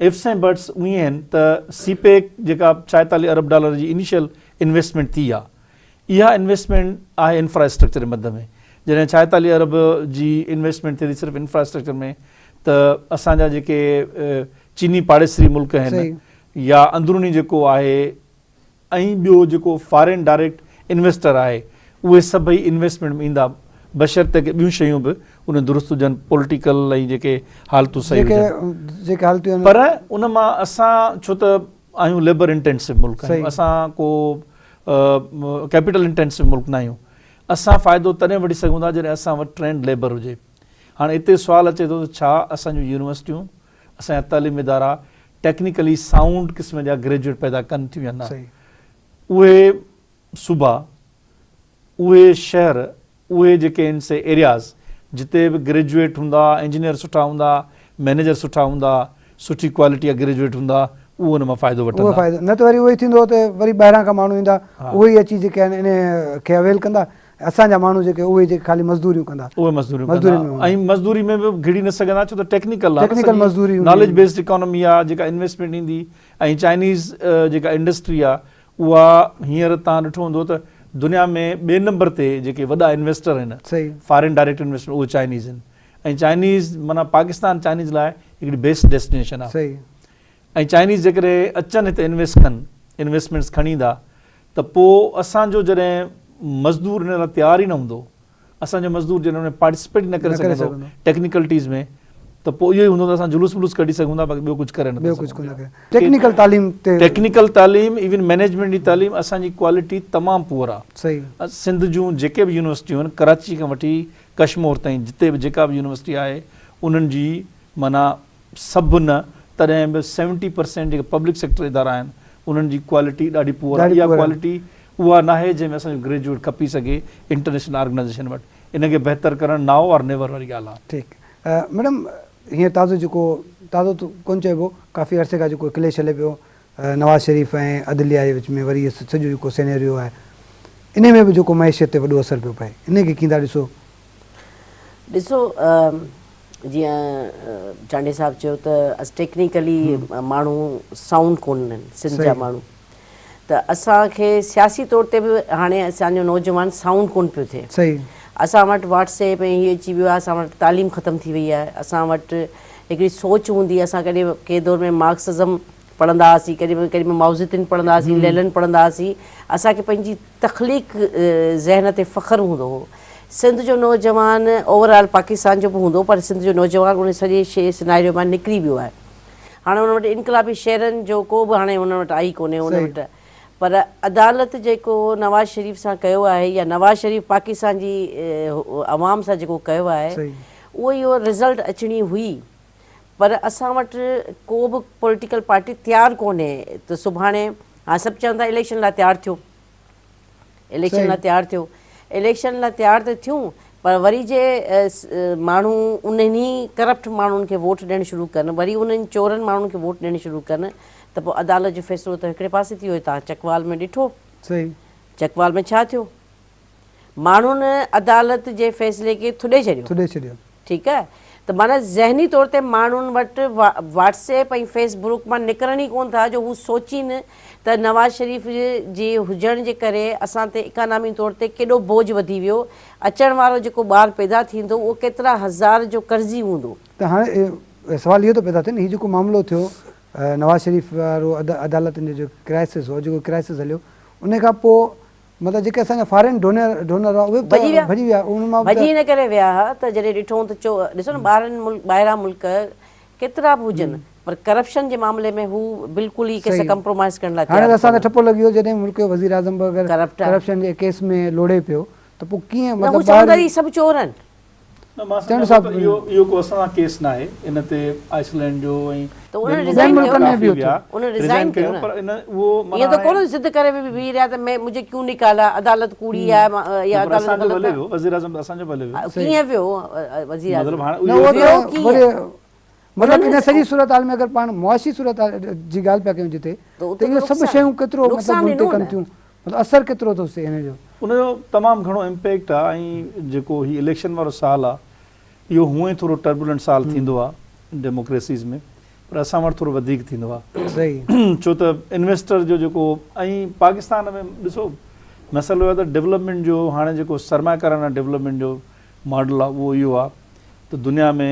B: افس ۽ بٽس اهي آهن ته سي پيڪ جيڪا 46 ارب ڊالر جي انيشل انويسٽمينٽ ٿي آهي اها انويسٽمينٽ آهي انفراسٽرڪچر جي مد ۾ جڏهن 46 ارب جي انويسٽمينٽ ٿئي ٿي صرف انفراسٽرڪچر ۾ ته اسان جا جيڪي چيني پاڙيسري ملڪ آهن يا اندروني جيڪو آهي ۽ ٻيو جيڪو فارين ڊائريڪٽ انويسٽر آهي اهي سڀئي انويسٽمينٽ ۾ ايندا بشرطيڪ ٻيون شيون به ان درست هجن پوليٽيڪل ۽ جيڪي حالتون صحيح هجن پر ان مان اسان ڇو ته آهيون ليبر انٽينسو ملڪ آهيون اسان ڪو ڪيپيٽل انٽينسو ملڪ نه آهيون اسان فائدو تڏهن وٺي سگهون ٿا جڏهن اسان وٽ ٽرينڊ ليبر هجي هاڻي اتي سوال اچي ٿو ته ڇا اسان جون يونيورسٽيون اسان جا تعليمي ادارا ٽيڪنيڪلي سائونڊ قسم جا گريجوئيٽ پيدا ڪن ٿيون يا نه؟ اهي صوبا، اهي شهر، اهي جيڪي آهن سي ايرياز جتي به گريجوئيٽ هوندا، انجنيئر سٺا هوندا، مئنيجر سٺا هوندا، سٺي ڪوالٽي جا گريجوئيٽ هوندا، اهو ان مان فائدو وٺندا.
A: اهو فائدو نه ته وري اهو ئي ٿيندو ته وري ٻاهران کان ماڻهو ايندا، اهي ئي اچي جيڪي آهن انهي کي اويل ڪندا اسان جا ماڻهو جيڪي اهي جيڪي خالي مزدوريون ڪندا.
B: اهي مزدوريون ڪندا ۽ مزدوري ۾ به گهڙي نه سگهندا ڇو ته ٽيڪنيڪل آهي
A: ٽيڪنيڪل مزدوري
B: هوندي ناليج بيسڊ اڪانومي آهي جيڪا انويسٽمينٽ ايندي ۽ چائنيز جيڪا انڊسٽري آهي اها هينئر تان ڏٺو هوندو ته دنيا ۾ ٻئي نمبر تي جيڪي وڏا انويسٽر آهن فارين ڊائريڪٽ انويسٽمينٽ اهي چائنيز آهن ۽ چائنيز معنيٰ پاڪستان چائنيز لاء هڪڙي بيسٽ ڊيسٽينيشن آهي ۽ چائنيز جيڪڏهن اچن هتي انويسٽ ڪن انويسٽمينٽس کڻي ايندا ته پوء اسان جو جڏهن مزدور ان لاء تيار ئي نه هوندو، اسان جو مزدور جڏهن ان ۾ پارٽيسپيٽ ئي نه ڪري سگهندو ٽيڪنيڪلٽيز ۾ ته پوء اهو ئي هوندو ته اسان جلوس ولوس ڪڍي سگهون ٿا باقي ٻيو ڪجهه ڪري نٿا
A: ٻيو ڪجهه ڪونه ڪري ٽيڪنيڪل تعليم تي
B: ٽيڪنيڪل تعليم ايون مئنيجمينٽ جي تعليم اسان جي ڪوالٽي تمام پوئر آ
A: صحيح
B: سنڌ جون جيڪي به يونيورسٽيون آهن ڪراچي کان وٺي ڪشمور تائين جتي به جيڪا به يونيورسٽي آهي انهن جي معنيٰ سڀ نه تڏهن به سيونٽي پرسينٽ جيڪي پبلڪ سيڪٽر ادارا آهن انهن جي ڪوالٽي ڏاڍي پوئر آ اها ڪوالٽي اها ناهي جنهن ۾ اسان جو گريجوئيٽ کپي سگهي انٽرنيشنل آرگنائيزيشن وٽ ان کي بهتر ڪرڻ نائو آر نيور واري ڳالهه آ.
A: ٺيڪ ميڊم هينئر تازو جيڪو تازو ته ڪونه چئبو ڪافي عرصي کان جيڪو ڪليش هلي پيو نواز شريف ۽ عدليه جي وچ ۾ وري سڄو جيڪو سينيريو آهي انهي ۾ به جيڪو معيشت تي وڏو اثر پيو پئي انهي کي ڪيئن ٿا ڏسو؟
C: ڏسو جيئن چانڊيي صاحب چيو ته ٽيڪنيڪلي ماڻهو سائونڊ ڪونهن سنڌ جا ماڻهو ته اسان کي سياسي طور تي به هاڻي اسان جو نوجوان سائونڊ ڪونه پيو ٿئي.
A: صحيح.
C: اسان وٽ واٽس ايپ ۽ هي اچي ويو آهي اسان وٽ تعليم ختم ٿي وئي آهي اسان وٽ هڪڙي سوچ هوندي اسان ڪڏهن ڪنهن دور ۾ مارڪسزم پڙهندا هئاسين ڪڏهن ڪڏهن مائوزيتن پڙهندا هئاسين ليلن پڙهندا هئاسين اسان کي پنهنجي تخليق ذهن تي فخر هوندو هو سنڌ جو نوجوان اوور آل پاڪستان جو به هوندو پر سنڌ جو نوجوان ان سڄي شي سناريو مان نڪري ويو آهي هاڻي ان وٽ انقلابي شعرن جو ڪو به هاڻي ان وٽ آئي ڪونهي ان وٽ پر عدالت جيڪو نواز شريف سان ڪيو آهي يا نواز شريف پاڪستان جي عوام سان جيڪو ڪيو آهي اهو اهو رزلٽ اچڻي هئي پر اسان وٽ ڪو به پوليٽيڪل پارٽي تيار ڪونهي ته سڀاڻي هاڻي سڀ چون ٿا اليڪشن لاء تيار ٿيو اليڪشن لاء تيار ٿيو اليڪشن لاء تيار ته ٿيون پر وري جي ماڻهو انهن ئي ڪرپٽ ماڻهن کي ووٽ ڏيڻ شروع ڪن وري انهن چورن ماڻهن کي ووٽ ڏيڻ شروع ڪن ته پوء عدالت جو فيصلو ته هڪڙي پاسي ٿي ويو توهان چڪوال ۾ ڏٺو چڪوال ۾ ڇا ٿيو ماڻهن عدالت جي فيصلي کي ٿڏي ڇڏيو.
A: ٿڏي ڇڏيو.
C: ٺيڪ آهي ته معنيٰ ذهني طور تي ماڻهن وٽ واٽس ايپ ۽ فيس بروڪ مان نڪرن ئي ڪونه ٿا جو هو سوچين ته نواز شريف جي هجڻ جي ڪري اسان تي اڪانامي طور تي ڪيڏو بوجهه وڌي ويو اچڻ وارو جيڪو ٻار پيدا ٿيندو اهو ڪيترا هزار جو قرضي هوندو.
A: ته هاڻي سوال اهو ٿو پيدا ٿئي نه هي جيڪو معاملو ٿيو نواز شريف وارو عدالتن جو جيڪو ڪرائسس هو جيڪو ڪرائسس هليو انهي کان پوء مطلب جيڪي اسان جا فارين ڊونر ڊونر هئا اهي به ته ڀڄي ويا انهن مان
C: به ته ڀڄي ان ڪري ويا ها ته جڏهن ڏٺو ته چو ڏسو نه ٻاهرن ملڪ ٻاهران ملڪ ڪيترا به هجن پر ڪرپشن جي معاملي ۾ هو بلڪل ئي ڪنهن سان ڪمپرومائز ڪرڻ لاء
A: تيار هاڻي ته اسان تي ٺپو لڳي ويو جڏهن ملڪ جو وزير اعظم به اگر ڪرپشن جي ڪيس ۾ لوڙهي پيو ته پوء ڪيئن
C: مطلب هو چوندا هي سڀ چور آهن.
B: نه مان سمجهان ٿو ته اهو اهو ڪو اسان سان ڪيس ناهي ان تي آئسلينڊ جو ۽
C: ته انهن ريزائن ڪيو نه انهن ريزائن ڪيو نه
B: پر ان اهو
C: معنيٰ ائين ته ڪونه ضد ڪري به بيهي رهيا ته مين مجهي ڪيون نڪالا عدالت ڪوڙي آهي يا عدالت
B: غلط آهي ويو وزير اعظم ته اسان جو به هلي ويو
C: ڪيئن ويو وزير اعظم
B: مطلب هاڻي اهو
C: ويو ڪيئن
A: مطلب ان سڄي صورتحال ۾ اگر پاڻ معاشي صورتحال جي ڳالهه پيا ڪيون جتي ته اهي سڀ شيون ڪيترو مطلب هن تي ڪن ٿيون مطلب اثر ڪيترو ٿو ٿئي ان جو.
B: ان جو تمام گهڻو امپيڪٽ آ ۽ جيڪو هي اليڪشن وارو سال آ اهو هونئن ٿورو ٽربولنٽ سال ٿيندو آ ڊيموڪريسيز ۾ پر اسان وٽ ٿورو وڌيڪ ٿيندو آ ڇو ته انويسٽر جو جيڪو ۽ پاڪستان ۾ ڏسو مسئلو اهو آ ته ڊولپمينٽ جو هاڻي جيڪو سرمائيڪارانه ڊولپمينٽ جو ماڊل آ اهو اهو آ ته دنيا ۾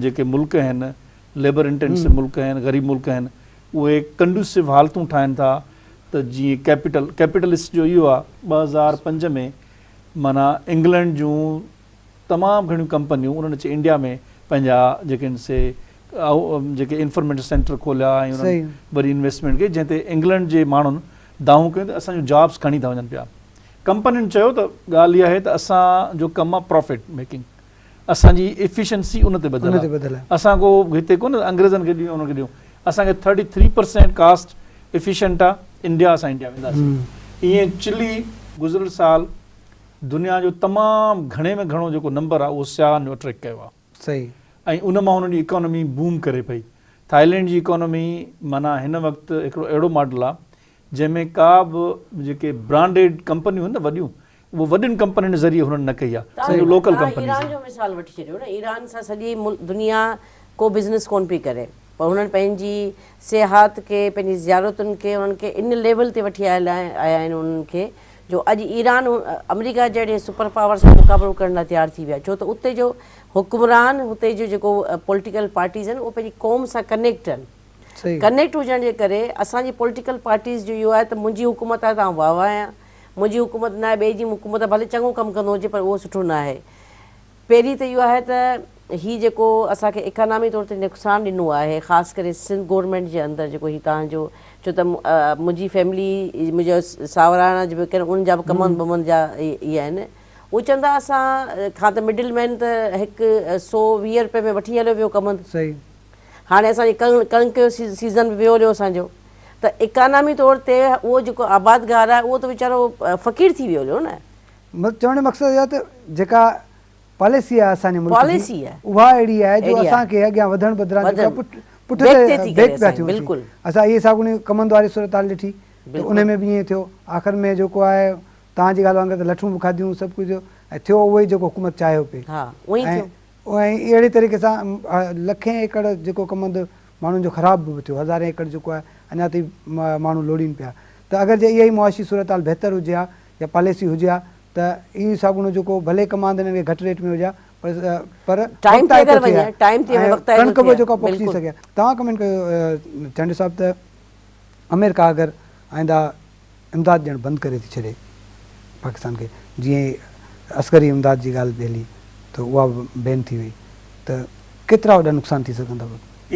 B: جيڪي ملڪ آهن ليبر انٽينسو ملڪ آهن غريب ملڪ آهن اهي ڪنڊيوسو حالتون ٺاهن ٿا ته جيئن ڪيپيٽل ڪيپيٽلسٽ جو اهو آ 2005 ۾ معنيٰ انگلينڊ جون تمام گهڻيون ڪمپنيون انهن اچي انڊيا ۾ پنهنجا جيڪي آهن سي جيڪي انفارميشن سينٽر کوليا ۽ انهن وري انويسٽمينٽ ڪئي جنهن تي انگلينڊ جي ماڻهن دانهون ڪيون ته اسان جون جابس کڻي ٿا وڃن پيا ڪمپنين چيو ته ڳالهه اها آهي ته اسان جو ڪم آ پرافٽ ميڪنگ اسان جي ايفيشنسي ان تي ٻڌل آ اسان ڪو هتي ڪونه انگريزن کي ڏيون انهن کي ڏيون اسان کي 33% ڪاسٽ ايفيشنٽ آ انڊيا اسان انڊيا وينداسين ائين چلي گذريل سال دنيا جو تمام گهڻي ۾ گهڻو جيڪو نمبر آ اهو سياحن جو اٽريڪٽ ڪيو آ
A: صحيح
B: ۽ ان مان انهن جي اڪانومي بوم ڪري پئي ٿائيلينڊ جي اڪانومي معنيٰ هن وقت هڪڙو اهڙو ماڊل آ جنهن ۾ ڪا به جيڪي برانڊيڊ ڪمپنيون آهن نه وڏيون اهو وڏين ڪمپنين ذريعي هنن نه ڪئي آهي سمجهو لوڪل
C: ڪمپنيز ايران جو مثال وٺي ڇڏيو نه ايران سان سڄي دنيا ڪو بزنس ڪون پئي ڪري پر هنن پنهنجي سياحت کي پنهنجي زيارتن کي انهن کي ان ليول تي وٺي آيا آهن انهن کي جو اڄ ايران آمريڪا جهڙي سپر پاور سان مقابلو ڪرڻ لاء تيار ٿي ويو آهي ڇو ته اتي جو حڪمران هتي جو جيڪو پوليٽيڪل پارٽيز آهن اهو پنهنجي قوم سان ڪنيڪٽ آهن ڪنيڪٽ هجڻ جي ڪري اسان جي پوليٽيڪل پارٽيز جو اهو آهي ته منهنجي حڪومت آهي ته آئون واهه واهه آهيان، منهنجي حڪومت ناهي ٻئي جي حڪومت آهي ڀلي چڱو ڪم ڪندو هجي پر اهو سٺو ناهي. پهرين ته اهو آهي ته هي جيڪو اسان کي اڪانامي طور تي نقصان ڏنو آهي خاص ڪري سنڌ گورنمينٽ جي اندر جيڪو هي توهان جو ڇو ته منهنجي فيملي منهنجا ساوراڻا جيڪي آهن انهن جا به ڪمند بمند جا اهي آهن اهي چوندا اسان کان ته مڊل مين ته هڪ سو 20 روپئي ۾ وٺي هليو ويو ڪمند.
A: صحيح.
C: هاڻي اسان جي ڪڻڪ جو سيزن به ويو هليو اسان جو ته اڪانامي طور تي اهو جيڪو آبادگار آهي اهو ته ويچارو فقير ٿي ويو هليو نه.
A: مطلب چوڻ جو مقصد اهو آهي ته جيڪا پاليسي آهي اسان جي ملڪ جي اها اهڙي آهي جو اسان کي اڳيان وڌڻ بدران جيڪو پٺ تي بيڪ پيا ٿيون اسين. اسان اهي ساڳوڻي ڪمند واري صورتحال ڏٺي ته ان ۾ به ائين ٿيو آخر ۾ جيڪو آهي توهان جي ڳالهه وانگر ته لٺون به کاڌيون سڀ ڪجهه ٿيو ۽ ٿيو اهو ئي جيڪو حڪومت چاهيو پئي ۽ اهڙي طريقي سان لکين ايڪڙ جيڪو ڪمند ماڻهن جو خراب به ٿيو هزارين ايڪڙ جيڪو آهي اڃا تائين ماڻهو لوڙين پيا ته اگر جي اها ئي معاشي صورتحال بهتر هجي ها يا پاليسي هجي ها ته اهو ئي ساڳوڻو جيڪو ڀلي ڪماند هنن کي گهٽ ريٽ ۾ هجي ها پر پر
C: ٽائيم تي اگر وڃي ٽائيم تي وقت
A: ڪڻڪ به جيڪو پوکجي سگهي ها. توهان ڪمينٽ ڪيو چانڊيو صاحب ته آمريڪا اگر آئنده امداد ڏيڻ بند ڪري ٿي ڇڏي پاڪستان کي جيئن ئي عسڪري امداد جي ڳالهه به هلي ته اها به بين ٿي وئي ته ڪيترا وڏا نقصان ٿي سگهن ٿا.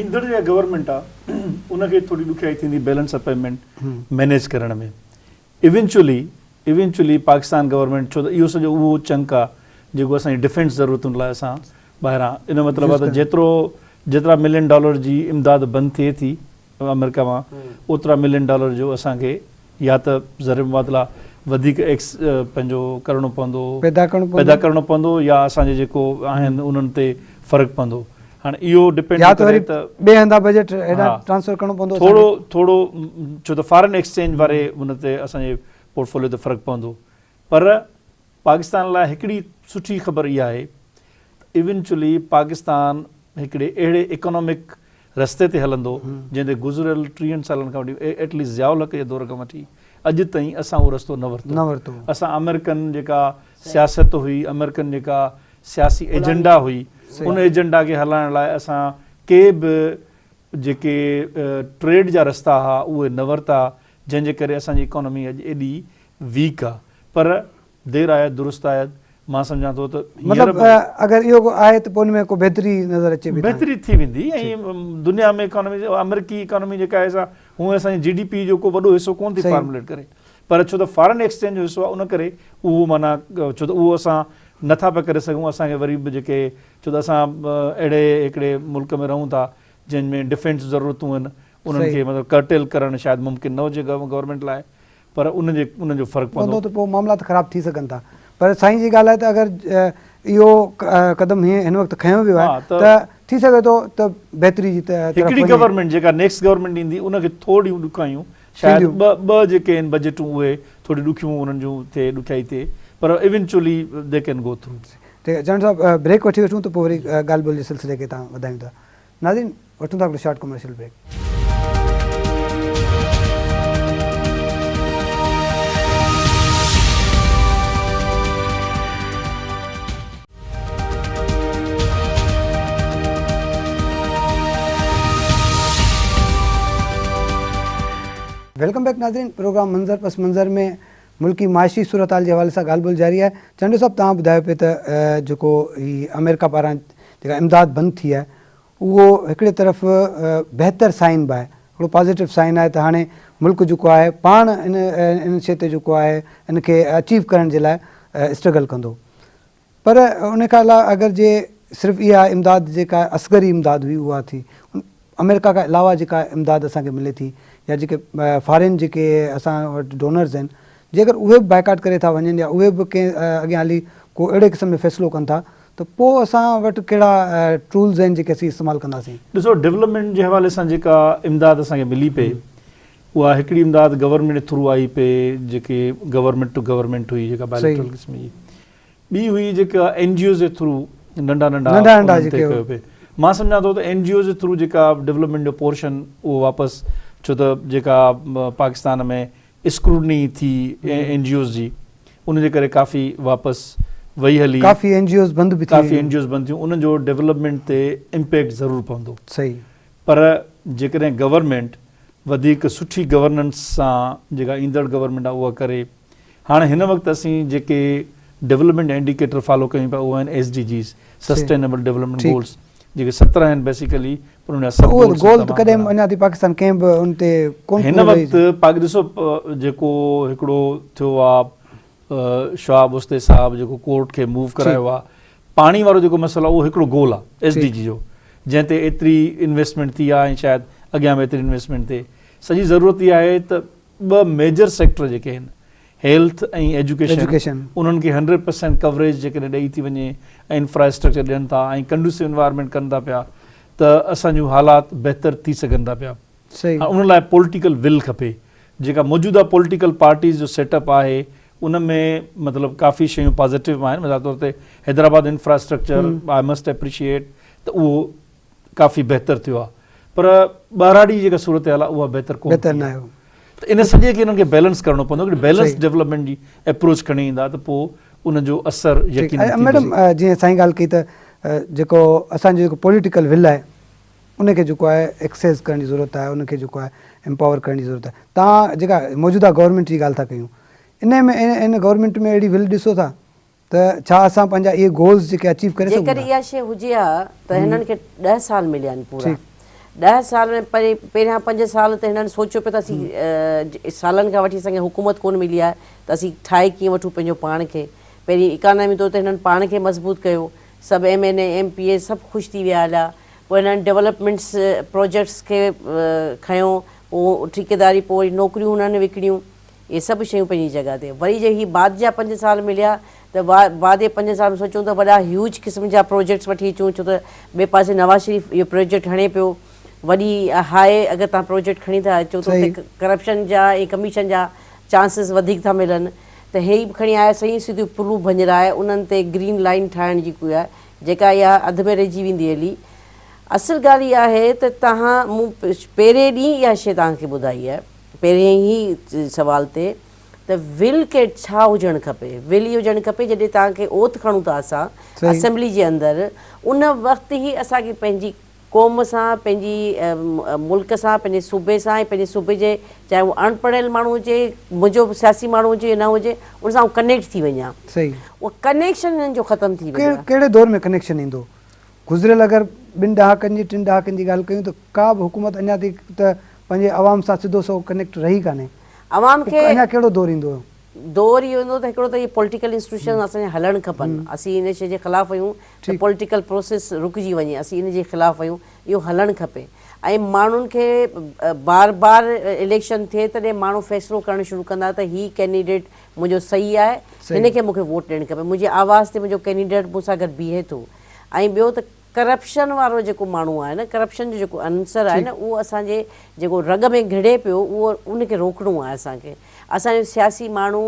B: ايندڙ جيڪا گورنمينٽ آ ان کي ٿوري ڏکيائي ٿيندي بيلنس آف پيمينٽ مينيج ڪرڻ ۾ ايونچولي ايونچولي پاڪستان گورنمينٽ ڇو ته اهو سڄو اهو چنڪ آ جيڪو اسان جي ڊفينس ضرورتن لاء اسان ٻاهران ان جو مطلب آ ته جيترو جيترا ملين ڊالر جي امداد بند ٿئي ٿي آمريڪا مان اوترا ملين ڊالر جو اسان کي يا ته زر مبادله وڌيڪ ايڪس پنهنجو ڪرڻو پوندو
A: پيدا ڪرڻو پوندو
B: پيدا ڪرڻو پوندو يا اسان جي جيڪو آهن انهن تي فرق پوندو هاڻي اهو ڊپينڊ
A: يا ته وري ٻئي هنڌان بجيٽ هيڏانهن ٽرانسفر ڪرڻو پوندو
B: ٿورو ٿورو ڇو ته فارن ايڪسچينج واري ان تي اسان جي پورٽفوليو تي فرق پوندو پر پاڪستان لاء هڪڙي سٺي خبر اها آهي ته ايونچولي پاڪستان هڪڙي اهڙي اڪانامڪ رستي تي هلندو جنهن تي گذريل ٽيهن سالن کان وٺي ايٽ ليسٽ ضياء الحق جي دور کان وٺي اڄ تائين اسان اهو رستو نه ورتو. اسان آمريڪن جيڪا سياست هئي، آمريڪن جيڪا سياسي ايجنڊا هئي ان ايجنڊا کي هلائڻ لاء اسان ڪي به جيڪي ٽريڊ جا رستا هئا اهي نه ورتا جنهن جي ڪري اسان جي اڪانامي اڄ ايڏي ويڪ آ پر دير آيد درست آيد مان سمجهان ٿو ته هينئر
A: مطلب
B: به
A: اگر اهو ڪو آهي ته پوء ان ۾ ڪو بهتري نظر اچي پئي.
B: بهتري ٿي ويندي ۽ دنيا ۾ اڪانومي آمريڪي اڪانومي جيڪا آهي سا هونئن اسان جي جي ڊي پي جو ڪو وڏو حصو ڪونه ٿي فارموليٽ ڪري پر ڇو ته فارن ايڪسچينج جو حصو آهي ان ڪري اهو معنيٰ ڇو ته اهو اسان نٿا پيا ڪري سگهون اسان کي وري به جيڪي ڇو ته اسان اهڙي هڪڙي ملڪ ۾ رهون ٿا جنهن ۾ ڊفينس ضرورتون آهن انهن کي مطلب ڪرٽيل ڪرڻ شايد ممڪن نه هجي گورنمينٽ لاء پر ان جي ان جو فرق
A: پوندو ته پوء معاملا ته خراب ٿي سگهن ٿا پر سائين جي ڳالهه آهي ته اگر اهو قدم هن وقت کنيو ويو آهي ته ٿي سگهي ٿو ته بهتري جي طرف
B: هڪڙي گورنمينٽ جيڪا نيڪسٽ گورنمينٽ ايندي ان کي ٿورڙيون ڏکايون شايد ٻه جيڪي آهن بجيٽون اهي ٿوري ڏکيون انهن جون ٿئي ڏکيائي ٿئي پر eventually they can go through.
A: ٺيڪ آهي چانڊيو صاحب بريڪ وٺي وٺون ته پوء وري ڳالهه ٻولهه جي سلسلي کي تان وڌايون ٿا ناظرين وٺون ٿا هڪڙو short commercial break. Welcome back ناظرين پروگرام منظر پس منظر ۾ ملڪي معاشي صورتحال جي حوالي سان ڳالهه ٻولهه جاري آهي چانڊيو صاحب توهان ٻڌايو پئي ته جيڪو هي آمريڪا پاران جيڪا امداد بند ٿي آهي اهو هڪڙي طرف بهتر سائن به آهي، هڪڙو پازيٽو سائن آهي ته هاڻي ملڪ جيڪو آهي پاڻ ان ان شيء تي جيڪو آهي ان کي اچيو ڪرڻ جي لاء اسٽرگل ڪندو پر ان کان علاوه اگر جي صرف اها امداد جيڪا عسڪري امداد هئي اها ٿي آمريڪا کان علاوه جيڪا امداد اسان کي ملي ٿي يا جيڪي فارين جيڪي اسان وٽ ڊونرز آهن جيڪر اهي به بائيڪاٽ ڪري ٿا وڃن يا اهي به ڪنهن اڳيان هلي ڪو اهڙي قسم جو فيصلو ڪن ٿا ته پوء اسان وٽ ڪهڙا ٽولز آهن جيڪي اسين استعمال ڪنداسين؟
B: ڏسو ڊولپمينٽ جي حوالي سان جيڪا امداد اسان کي ملي پئي اها هڪڙي امداد گورنمينٽ ٿرو آئي پئي جيڪي گورنمينٽ ٽو گورنمينٽ هئي جيڪا بائليٽرل قسم جي ٻي هئي جيڪا اين جي اوز جي ٿرو ننڍا ننڍا
A: ننڍا ننڍا جيڪي
B: ڪيو پئي مان سمجهان ٿو ته اين جي اوز جي ٿرو جيڪا ڊولپمينٽ جو پورشن اهو واپس ڇو ته جيڪا پاڪستان ۾ اسڪروٽني ٿي اين جي اوز جي ان جي ڪري ڪافي واپس وئي هلي.
A: ڪافي اين جي اوز بند به ٿي
B: ڪافي اين جي اوز بند ٿيون انهن جو ڊولپمينٽ تي امپيڪٽ ضرور پوندو.
A: صحيح.
B: پر جيڪڏهن گورنمينٽ وڌيڪ سٺي گورننس سان جيڪا ايندڙ گورنمينٽ آهي اها ڪري هاڻي هن وقت اسين جيڪي ڊولپمينٽ انڊيڪيٽر فالو ڪيون پيا اهي آهن S D Gs, sustainable development goals, جيڪي 17 آهن بيسيڪلي پر ان جا سب گولز
A: گول ته ڪڏهن اڃا تائين پاڪستان ڪنهن به ان تي
B: ڪون هن وقت پاڪ ڏسو جيڪو هڪڙو ٿيو آ شهاب اوستي صاحب جيڪو ڪورٽ کي موو ڪرايو آ پاڻي وارو جيڪو مسئلو آ اهو هڪڙو گول آ ايس ڊي جي جو جنهن تي ايتري انويسٽمينٽ ٿي آ ۽ شايد اڳيان به ايتري انويسٽمينٽ ٿئي سڄي ضرورت اها آهي ته ٻه ميجر سيڪٽر جيڪي آهن هيلٿ ۽ ايجوڪيشن انهن کي 100% ڪوريج جيڪڏهن ڏئي ٿي وڃي ۽ انفراسٽرڪچر ڏين ٿا ۽ ڪنڊوسو انوائرمينٽ ڪن ٿا پيا ته اسان جون حالات بهتر ٿي سگهن ٿا پيا ان لاء پوليٽيڪل ول کپي جيڪا موجوده پوليٽيڪل پارٽيز جو سيٽ اپ آهي ان ۾ مطلب ڪافي شيون پازيٽو آهن مثال طور تي Hyderabad infrastructure I must appreciate ته اهو ڪافي بهتر ٿيو آهي پر ٻهراڙي جي جيڪا صورتحال آهي اها بهتر ڪونه ٿي آهي ته ان سڄي کي انهن کي بيلنس ڪرڻو پوندو هڪڙي بيلنس ڊولپمينٽ جي اپروچ کڻي ايندا ته پوء ان جو اثر يقينن ٿيندو.
A: ميڊم جيئن سائين ڳالهه ڪئي ته جيڪو اسان جو جيڪو پوليٽيڪل ول آهي ان کي جيڪو آهي ايڪسيس ڪرڻ جي ضرورت آهي ان کي جيڪو آهي امپاور ڪرڻ جي ضرورت آهي تان جيڪا موجوده گورنمينٽ جي ڳالهه ٿا ڪيون ان ۾ ان گورنمينٽ ۾ اهڙي ول ڏسو ٿا ته ڇا اسان پنهنجا اهي گولز جيڪي اچيو ڪري سگهون ٿا؟
C: جيڪڏهن اها شيء هجي ها ته هنن کي ڏهه سال مليا آهن پورا. ڏهه سال ۾ پهريان پنج سال ته هنن سوچيو پئي ته اسين سالن کان وٺي اسان کي حڪومت ڪونه ملي آهي ته اسين ٺاهي ڪيئن وٺون پنهنجو پاڻ کي. پهرين اڪانامي طور تي هنن پاڻ کي مضبوط ڪيو. سڀ M N A, M P A سڀ خوش ٿي ويا هليا. پوء هنن ڊولپمينٽس پروجيڪٽس کي کنيو پوء ٺيڪيداري پوء وري نوڪريون هنن وڪڻيون. اهي سڀ شيون پنهنجي جڳهه تي. وري جي هي بعد جا پنج سال مليا ته بعد جي پنج سال ۾ سوچيون ته وڏا هيوج قسم جا پروجيڪٽس وٺي اچون ڇو ته ٻئي پاسي نواز شريف اهو پروجيڪٽ هڻي پيو وڏي هاء اگر توهان پروجيڪٽ کڻي ٿا اچو ته اتي ڪرپشن جا ۽ ڪميشن جا چانسز وڌيڪ ٿا ملن ته هي به کڻي آيا سيون سڌيون پلون ڀڃرائي انهن تي گرين لائين ٺاهڻ جي ڪوئي آهي جيڪا اها اڌ ۾ رهجي ويندي هلي اصل ڳالهه اها آهي ته توهان مون پهرين ڏينهن اها شيء توهان کي ٻڌائي آهي پهرين ئي سوال تي ته ول کي ڇا هجڻ کپي؟ ول اهو هجڻ کپي جڏهن توهان کي اوٿ کڻون ٿا اسان اسيمبلي جي اندر ان وقت ئي اسان کي پنهنجي قوم سان پنهنجي ملڪ سان پنهنجي صوبي سان ۽ پنهنجي صوبي جي چاهي هو اڻ پڙهيل ماڻهو هجي منهنجو سياسي ماڻهو هجي يا نه هجي ان سان آئون ڪنيڪٽ ٿي وڃان اهو ڪنيڪشن هنن جو ختم ٿي ويو آهي.
A: ڪهڙي دور ۾ ڪنيڪشن ايندو؟ گذريل اگر ٻن ڏهاڪن جي ٽن ڏهاڪن جي ڳالهه ڪيون ته ڪا به حڪومت اڃا تائين ته پنهنجي عوام سان سڌو سنئون ڪنيڪٽ رهي ڪانهي.
C: عوام کي
A: اڃا ڪهڙو دور ايندو؟
C: دور اهو ايندو ته هڪڙو ته اهي پوليٽيڪل انسٽيٽيوشنز اسان جا هلڻ کپن اسين ان شيء جي خلاف آهيون ته پوليٽيڪل پروسيس رڪجي وڃي اسين ان جي خلاف آهيون اهو هلڻ کپي ۽ ماڻهن کي بار بار اليڪشن ٿئي تڏهن ماڻهو فيصلو ڪرڻ شروع ڪندا ته هي ڪينڊيڊيٽ منهنجو صحيح آهي هن کي مون کي ووٽ ڏيڻ کپي منهنجي آواز تي منهنجو ڪينڊيڊيٽ مون سان گڏ بيهي ٿو ۽ ٻيو ته ڪرپشن وارو جيڪو ماڻهو آهي نه ڪرپشن جو جيڪو عنصر آهي نه اهو اسان جي جيڪو رڳ ۾ گهڙي پيو اهو ان کي روڪڻو آهي اسان کي اسان جو سياسي ماڻهو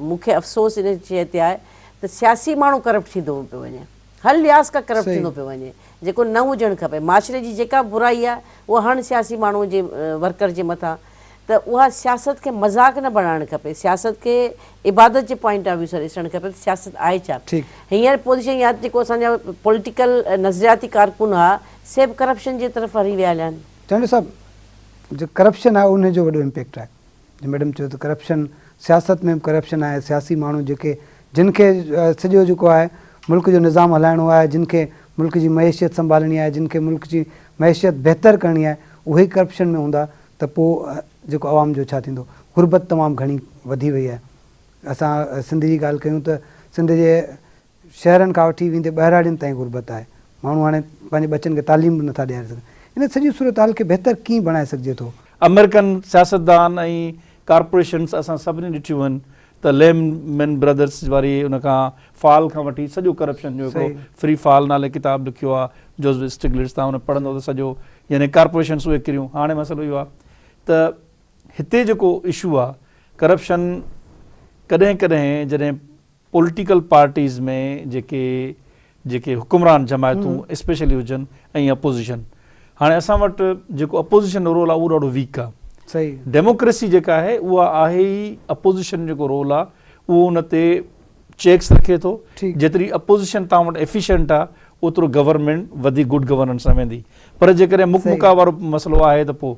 C: مون کي افسوس ان شيء تي آهي ته سياسي ماڻهو ڪرپٽ ٿيندو پيو وڃي هر لحاظ کان ڪرپٽ ٿيندو پيو وڃي جيڪو نه هجڻ کپي معاشري جي جيڪا برائي آهي اها هڻ سياسي ماڻهو جي ورڪر جي مٿان ته اها سياست کي مذاق نه بڻائڻ کپي، سياست کي عبادت جي پوائنٽ آف ويو سان ڏسڻ کپي ته سياست آهي ڇا؟ هينئر پوزيشن يا جيڪو اسان جا پوليٽيڪل نظرياتي ڪارڪن هئا سي به ڪرپشن جي طرف هري ويا هليا آهن.
A: چانڊيو صاحب جيڪو ڪرپشن آهي انهي جو وڏو امپيڪٽ آهي جيئن ميڊم چيو ته ڪرپشن سياست ۾ به ڪرپشن آهي سياسي ماڻهو جيڪي جن کي سڄو جيڪو آهي ملڪ جو نظام هلائڻو آهي جن کي ملڪ جي معيشيت سنڀالڻي آهي جن کي ملڪ جي معيشيت بهتر ڪرڻي آهي اهي ئي ڪرپشن ۾ هوندا ته پوء جيڪو عوام جو ڇا ٿيندو؟ غربت تمام گهڻي وڌي وئي آهي. اسان سنڌ جي ڳالهه ڪيون ته سنڌ جي شهرن کان وٺي ويندي ٻهراڙين تائين غربت آهي. ماڻهو هاڻي پنهنجي ٻچن کي تعليم به نٿا ڏياري سگهن. ان سڄي صورتحال کي بهتر ڪيئن بڻائي سگهجي ٿو؟
B: آمريڪن سياستدان ۽ ڪارپوريشنس اسان سڀني ڏٺيون آهن ته ليم مين برادرس واري ان کان فال کان وٺي سڄو ڪرپشن جو هڪڙو فري فال نالي ڪتاب لکيو آهي جوزف اسٽگلٽز تان ان پڙهندو ته سڄو يعني ڪارپوريشنس اهي ڪريون هاڻي مسئلو اهو آهي ته هتي جيڪو اشو آهي ڪرپشن ڪڏهن ڪڏهن جڏهن پوليٽيڪل پارٽيز ۾ جيڪي جيڪي حڪمران جماعتون اسپيشلي هجن ۽ اپوزيشن هاڻي اسان وٽ جيڪو اپوزيشن جو رول آهي اهو ڏاڍو ويڪ آهي ڊيموڪريسي جيڪا آهي اها آهي ئي اپوزيشن جيڪو رول آهي اهو ان تي چيڪس رکي ٿو جيتري اپوزيشن توهان وٽ ايفيشنٽ آهي اوترو گورنمينٽ وڌيڪ گڊ گورننس سان ويندي پر جيڪڏهن مڪ مڪا وارو مسئلو آهي ته پوء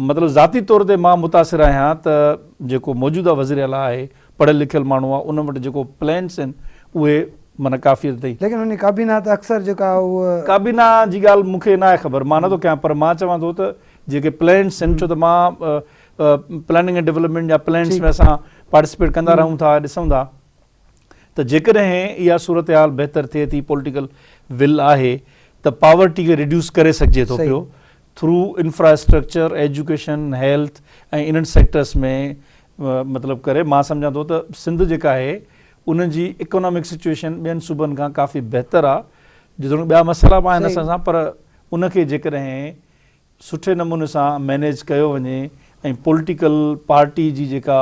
B: مطلب ذاتي طور تي مان متاثر آهيان ته جيڪو موجوده وزير اعليٰ آهي پڙهيل لکيل ماڻهو آهي ان وٽ جيڪو پلانس آهن اهي معنيٰ ڪافي حد تائين.
A: ليڪن ان جي ڪابينا ته اڪثر جيڪا اهو.
B: ڪابينا جي ڳالهه مون کي ناهي خبر مان نٿو ڪيان پر مان چوان ٿو ته جيڪي پلانس آهن ڇو ته مان پلاننگ ۽ ڊولپمينٽ جا پلانس ۾ اسان پارٽيسپيٽ ڪندا رهون ٿا ڏسون ٿا ته جيڪڏهن اها صورتحال بهتر ٿئي ٿي پوليٽيڪل ول آهي ته پاورٽي کي ريڊيوس ڪري سگهجي ٿو پيو ٿرو انفراسٽرڪچر ايجوڪيشن هيلٿ ۽ انهن سيڪٽرس ۾ مطلب ڪري مان سمجهان ٿو ته سنڌ جيڪا آهي ان جي اڪنامڪ سچويشن ٻين صوبن کان ڪافي بهتر آهي جيتوڻيڪ ٻيا مسئلا به آهن اسان سان پر ان کي جيڪڏهن سٺي نموني سان مينيج ڪيو وڃي ۽ پوليٽيڪل پارٽي جي جيڪا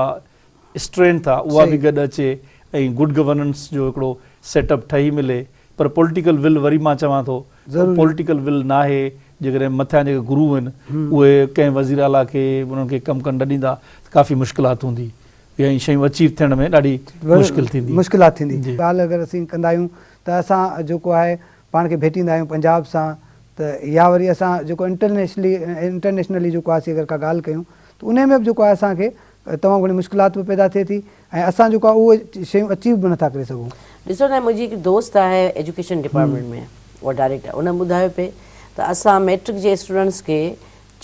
B: اسٽرينٿ آ اها به گڏ اچي ۽ گڊ گورننس جو هڪڙو سيٽ اپ ٺهي ملي پر پوليٽيڪل ول وري مان چوان ٿو ته پوليٽيڪل ول ناهي جيڪڏهن مٿيان جيڪي گرو آهن اهي ڪنهن وزير اعليٰ کي انهن کي ڪم ڪرڻ نه ڏيندا ته ڪافي مشڪلات هوندي يا اهي شيون اچيو ٿيڻ ۾ ڏاڍي مشڪل ٿيندي.
A: مشڪلات ٿيندي. ڳالهه اگر اسين ڪندا آهيون ته اسان جيڪو آهي پاڻ کي ڀيٽيندا آهيون پنجاب سان ته يا وري اسان جيڪو انٽرنيشلي انٽرنيشنلي جيڪو آهي سي اگر ڪا ڳالهه ڪيون ته انهي ۾ به جيڪو آهي اسان کي تمام گهڻي مشڪلات به پيدا ٿئي ٿي ۽ اسان جيڪو آهي اهي شيون اچيو به نٿا ڪري سگهون.
C: ڏسو نه منهنجي هڪ دوست آهي ايجوڪيشن ڊپارٽمينٽ ۾ اها ڊائريڪٽر ان ٻڌايو پئي ته اسان ميٽرڪ جي اسٽوڊنٽس کي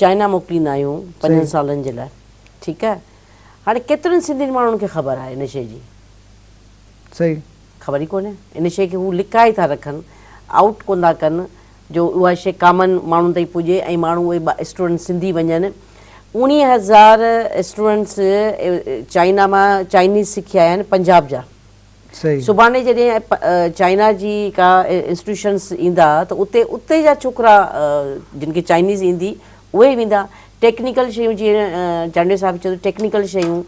C: چائنا موڪليندا آهيون پنجن سالن جي لاء ٺيڪ آهي هاڻي ڪيترن سنڌين ماڻهن کي خبر آهي ان شي جي
A: صحيح.
C: خبر ئي ڪونهي ان شيء کي هو لڪائي ٿا رکن آئوٽ ڪونه ٿا ڪن جو اها شيء ڪامن ماڻهن تائين پڄي ۽ ماڻهو اهي اسٽوڊنٽ سنڌي وڃن اوڻيهه هزار اسٽوڊنٽس چائنا مان چائنيز سکي آيا آهن پنجاب جا سڀاڻي جڏهن چائنا جي ڪا انسٽيٽيوشنس ايندا ته اتي اتي جا ڇوڪرا جن کي چائنيز ايندي اهي ويندا ٽيڪنيڪل شيون جيئن چانڊيو صاحب چيو ٽيڪنيڪل شيون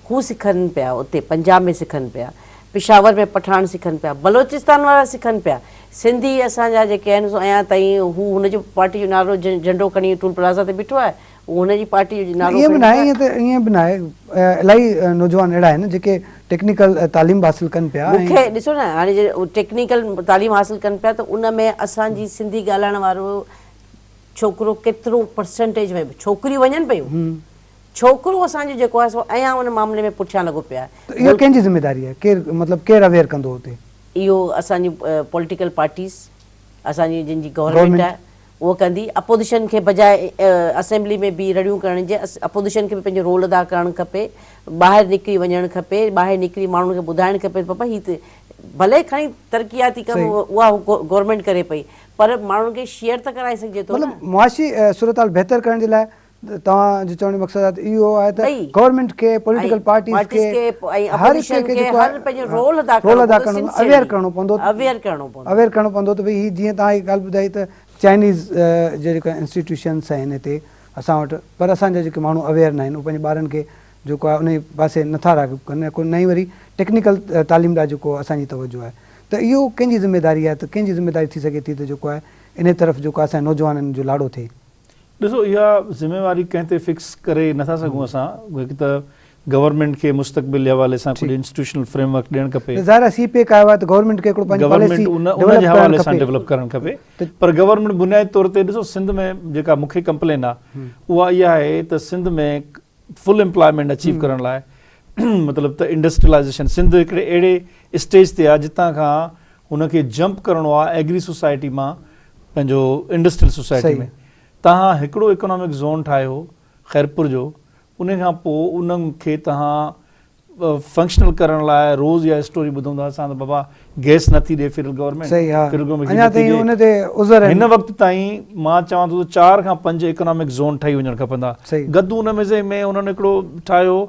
C: هو سکن پيا اتي پنجاب ۾ سکن پيا پشاور ۾ پٺاڻ سکن پيا بلوچستان وارا سکن پيا سنڌي اسان جا جيڪي آهن سو اڃا تائين هو هن جو پارٽي جو نعرو جهنڊو کڻي ٽول پلازا تي بيٺو آهي هو هن جي پارٽي جو نعرو
A: ائين به ناهي ائين ته ائين به ناهي الاهي نوجوان اهڙا آهن جيڪي ٽيڪنيڪل تعليم به حاصل ڪن پيا
C: مون کي ڏسو نه هاڻي جي ٽيڪنيڪل تعليم حاصل ڪن پيا ته ان ۾ اسان جي سنڌي ڳالهائڻ وارو ڇوڪرو ڪيترو پرسنٽيج ۾ ڇوڪريون وڃن پيون ڇوڪرو اسان جو جيڪو آهي سو اڃا ان معاملي ۾ پٺيان لڳو پيو آهي.
A: ته اهو ڪنهن جي ذميداري آهي؟ ڪير مطلب ڪير اويئر ڪندو اتي؟
C: اهو اسان جون پوليٽيڪل پارٽيز اسان جي جن جي گورنمينٽ آهي اهو ڪندي. اپوزيشن کي بجاء اسيمبلي ۾ بيهي رڙيون ڪرڻ جي اپوزيشن کي به پنهنجو رول ادا ڪرڻ کپي، ٻاهر نڪري وڃڻ کپي، ٻاهر نڪري ماڻهن کي ٻڌائڻ کپي ته بابا هي ته ڀلي کڻي ترقياتي ڪم اها گورنمينٽ ڪري پئي پر ماڻهن کي شيئر ته ڪرائي سگهجي ٿو نه.
A: مطلب معاشي صورتحال بهتر ڪرڻ جي لاء توهان جو چوڻ جو مقصد آهي ته اهو آهي ته گورنمينٽ کي پوليٽيڪل پارٽيز کي هر هڪ کي جيڪو آهي رول ادا ڪرڻو اويئر ڪرڻو پوندو اويئر ڪرڻو پوندو ته ڀئي هي جيئن توهان هي ڳالهه ٻڌائي ته چائنيز جا جيڪا انسٽيٽيوشنس آهن هتي اسان وٽ پر اسان جا جيڪي ماڻهو اويئر نه آهن اهي پنهنجي ٻارن کي جيڪو آهي انهي پاسي نٿا راغب ڪن ۽ نه ئي وري ٽيڪنيڪل تعليم ڏانهن جيڪو اسان جي توجه آهي ته اهو ڪنهن جي ذميواري آهي ته ڪنهن جي ذميواري ٿي سگهي ٿي ته جيڪو آهي انهي طرف جيڪو آهي اسان جي نوجوانن جو لاڙو ٿئي.
B: ڏسو اها ذميواري ڪنهن تي فڪس ڪري نٿا سگهون اسان هڪ ته گورنمينٽ کي مستقبل جي حوالي سان ڪجهه انسٽيٽيوشنل فريم ورڪ ڏيڻ کپي.
A: ظاهر آهي سي پيڪ آيو آهي ته گورنمينٽ کي هڪڙو پنهنجي پاليسي
B: گورنمينٽ ان جي حوالي سان ڊولپ ڪرڻ کپي پر گورنمينٽ بنيادي طور تي ڏسو سنڌ ۾ جيڪا مون کي ڪمپلين آهي اها اها آهي ته سنڌ ۾ فل امپلائمينٽ اچيو ڪرڻ لاء مطلب ته انڊسٽريلائزيشن سنڌ هڪڙي اهڙي اسٽيج تي آهي جتان کان هن کي جمپ ڪرڻو آهي ايگري سوسائٽي مان پنهنجو انڊسٽريل سوسائٽي ۾ تهان هڪڙو اڪنامڪ زون ٺاهيو خيرپور جو ان کان پوء ان کي تهان فنڪشنل ڪرڻ لاء روز اها اسٽوري ٻڌون ٿا اسان ته بابا گئس نٿي ڏي فيڊرل گورنمينٽ فيڊرل گورنمينٽ اڃا تائين
A: ان تي عذر
B: آهن هن وقت تائين مان چوان ٿو ته 4 کان 5 اڪنامڪ زون ٺهي وڃڻ کپندا گدو ان ۾ ۾ انهن هڪڙو ٺاهيو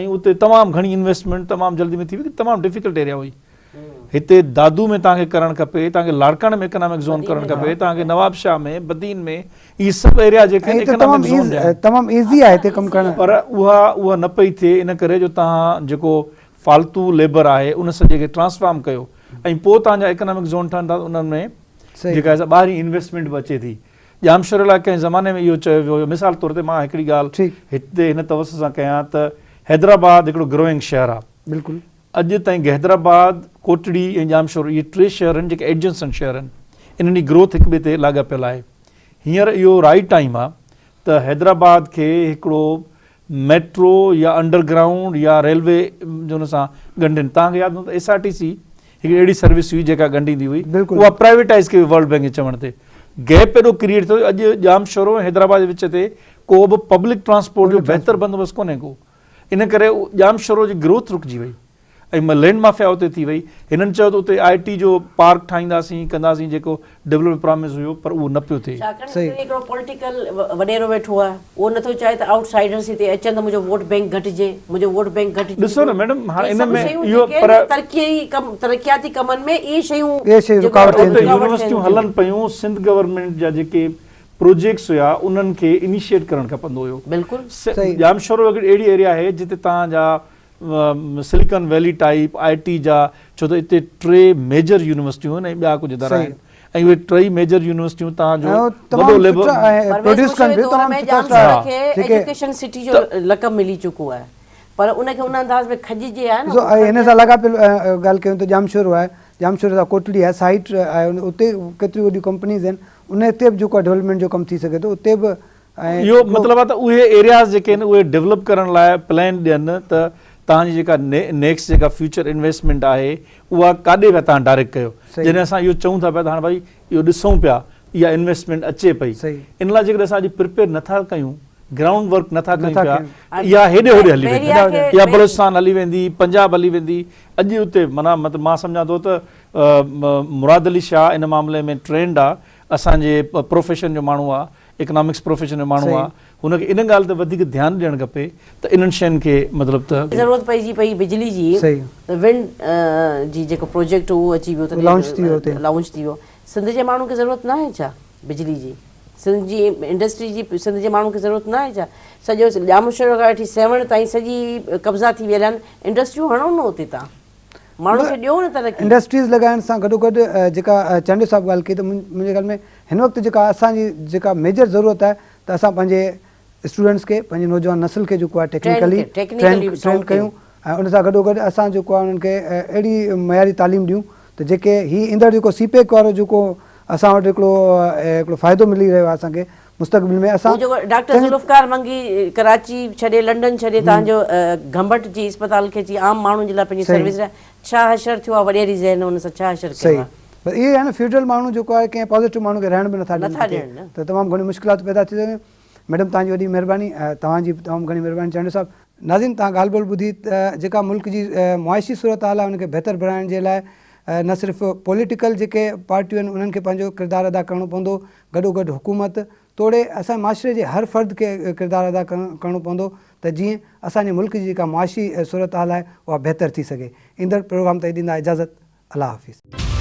B: ۽ اتي تمام گهڻي انويسٽمينٽ تمام جلدي ۾ ٿي وئي تمام ڊفيڪلٽ ايريا هئي هتي دادو ۾ توهان کي ڪرڻ کپي، توهان کي لاڙڪاڻي ۾ اڪنامڪ زون ڪرڻ کپي، توهان کي نوابشاهه ۾، بدين ۾ اهي سڀ ايريا جيڪي آهن اڪنامڪ زون جا آهن.
A: تمام ايزي آهي هتي ڪم ڪرڻ.
B: پر اها اها نه پئي ٿئي ان ڪري جو توهان جيڪو فالتو ليبر آهي ان سڄي کي ٽرانسفارم ڪيو ۽ پوء توهان جا اڪنامڪ زون ٺهن ٿا ته انهن ۾ جيڪا آهي سا ٻاهرين انويسٽمينٽ به اچي ٿي. ڄامشوري لاء ڪنهن زماني ۾ اهو چيو ويو هيو مثال طور تي مان هڪڙي ڳالهه هتي هن توسط سان ڪيان ته حيدرآباد هڪڙو گروئنگ شهر آهي.
A: بلڪل.
B: اڄ تائين حيدرآباد، ڪوٽڙي ۽ ڄامشورو اهي ٽي شهر آهن جيڪي ايڊجنسنٽ شهر آهن. انهن جي گروٿ هڪ ٻئي تي لاڳاپيل آهي. هينئر اهو رائيٽ ٽائيم آهي ته حيدرآباد کي هڪڙو ميٽرو يا انڊر گرائونڊ يا ريلوي جو ان سان ڳنڍين. توهان کي ياد هوندو ته ايس آر ٽي سي هڪڙي اهڙي سروس هئي جيڪا ڳنڍيندي هئي، اها پرائيويٽائيز ڪئي وئي ورلڊ بينڪ جي چوڻ تي. گيپ ايڏو ڪريئيٽ ٿيو اڄ ڄامشورو ۽ حيدرآباد جي وچ تي ڪو به پبلڪ ٽرانسپورٽ جو بهتر بندوبست ڪونهي ڪو. ان ڪري ڄامشورو جي گروٿ رڪجي وئي. ۽ لينڊ مافيا اتي ٿي وئي. هنن چيو ته اتي آء ٽي جو پارڪ ٺاهينداسين ڪنداسين جيڪو ڊولپمينٽ پرامس هيو پر اهو نه پيو ٿئي.
C: ڇاڪاڻ ته اتي هڪڙو پوليٽيڪل وڏيرو ويٺو آهي اهو نٿو چاهي ته آئوٽ سائيڊرس هتي اچن ته منهنجو ووٽ بينڪ گهٽجي منهنجو ووٽ بينڪ گهٽجي
B: ڏسو نه ميڊم هاڻي ان ۾ اهو پر
C: ترقي ڪم ترقياتي ڪمن ۾ اهي شيون
A: اهي شيون رڪاوٽ ٿين
B: ٿيون. يونيورسٽيون هلن پيون سنڌ گورنمينٽ جا جيڪي پروجيڪٽس هيا انهن کي انيشيٽ ڪرڻ کپندو هيو.
C: بلڪل.
B: ڄامشورو هڪڙي اهڙي ايريا آهي جتي توهان جا silicon valley type I T جا ڇو ته اتي ٽي ميجر يونيورسٽيون آهن ۽ ٻيا ڪجهه ادارا آهن ۽ اهي ٽئي ميجر يونيورسٽيون توهان جو وڏو ليبر
A: پروڊيوس ڪن پيون تمام سٺا سٺا
C: جيڪي ايجوڪيشن سٽي جو لقب ملي چڪو آهي پر ان کي ان انداز ۾ کڄجي ها
A: نه هن سان لاڳاپيل ڳالهه ڪيون ته ڄامشورو آهي ڄامشورو سان ڪوٽڙي آهي سائيٽ آهي اتي ڪيتريون وڏيون ڪمپنيز آهن ان تي به جيڪو آهي ڊولپمينٽ جو ڪم ٿي سگهي ٿو اتي به
B: ۽ اهو مطلب آهي ته اهي ايرياز جيڪي آهن اهي ڊولپ ڪرڻ لاء پلان ڏين ته توهان جي جيڪا نيڪسٽ جيڪا فيوچر انويسٽمينٽ آهي اها ڪاڏي پيا توهان ڊائريڪٽ ڪيو جڏهن اسان اهو چئون ٿا پيا ته هاڻي ڀائي اهو ڏسون پيا اها انويسٽمينٽ اچي پئي ان لاء جيڪڏهن اسان اڄ پرپيئر نٿا ڪيون گرائونڊ ورڪ نٿا ڪيون پيا اها هيڏي هوڏي هلي ويندي اها بلوچستان هلي ويندي پنجاب هلي ويندي اڄ اتي معنيٰ مطلب مان سمجهان ٿو ته مراد علي شاهه ان معاملي ۾ ٽرينڊ آهي اسان جي پروفيشن جو ماڻهو آهي اڪنامڪس پروفيشن جو ماڻهو آ هن کي ان ڳالهه تي وڌيڪ ڌيان ڏيڻ کپي ته انهن شين کي مطلب ته.
C: ضرورت پئجي پئي بجلي جي ته ونڊ جي جيڪو پروجيڪٽ هو اهو اچي ويو ته
A: لانچ ٿي ويو اتي
C: لانچ ٿي ويو سنڌ جي ماڻهن کي ضرورت ناهي ڇا بجلي جي سنڌ جي انڊسٽري جي سنڌ جي ماڻهن کي ضرورت ناهي ڇا سڄو ڄامشورو کان وٺي سيوهڻ تائين سڄي قبضا ٿي ويل آهن انڊسٽريون هڻو نه اتي تان ماڻهن کي ڏيو نه ترقي.
A: انڊسٽريز لڳائڻ سان گڏوگڏ جيڪا چانڊيو صاحب ڳالهه ڪئي ته منهنجي خيال ۾ هن وقت جيڪا اسان جي جيڪا ميجر ضرورت آهي ته اسان پنهنجي اسٽوڊنٽس کي پنهنجي نوجوان نسل کي جيڪو آهي ٽيڪنيڪلي ٽرين ڪيون ۽ ان سان گڏوگڏ اسان جيڪو آهي انهن کي اهڙي معياري تعليم ڏيون ته جيڪي هي ايندڙ جيڪو سي پيڪ وارو جيڪو اسان وٽ هڪڙو هڪڙو فائدو ملي رهيو آهي اسان کي مستقبل ۾ اسان
C: هو جيڪو ڊاڪٽر ذوالفقار منگي ڪراچي ڇڏي لنڊن ڇڏي تان جو گهمبٽ جي اسپتال کي اچي عام ماڻهن جي لاء پنهنجي سروس ڏيا ڇا حشر ٿيو آهي وڏيري ذهن ان سان ڇا حشر ڪيو آهي.
A: بس اهي آهي نه فيوڊل ماڻهو جيڪو آهي ڪنهن پازيٽو ماڻهو کي رهڻ به نٿا ڏين ته تمام گهڻيون مشڪلاتون پيدا ٿي ٿيون ميڊم توهان جي وڏي مهرباني توهان جي به تمام گهڻي مهرباني چانڊيو صاحب. ناظرين توهان ڳالهه ٻولهه ٻڌي ته جيڪا ملڪ جي معاشي صورتحال آهي ان کي بهتر بڻائڻ جي لاء نه صرف پوليٽيڪل جيڪي پارٽيون آهن انهن کي پنهنجو ڪردار ادا ڪرڻو پوندو گڏوگڏ حڪومت توڙي اسان جي معاشري جي هر فرد کي ڪردار ادا ڪرڻو پوندو ته جيئن اسان جي ملڪ جي جيڪا معاشي صورتحال آهي اها بهتر ٿي سگهي. ايندڙ پروگرام تائين ڏيندا اجازت الله حافظ.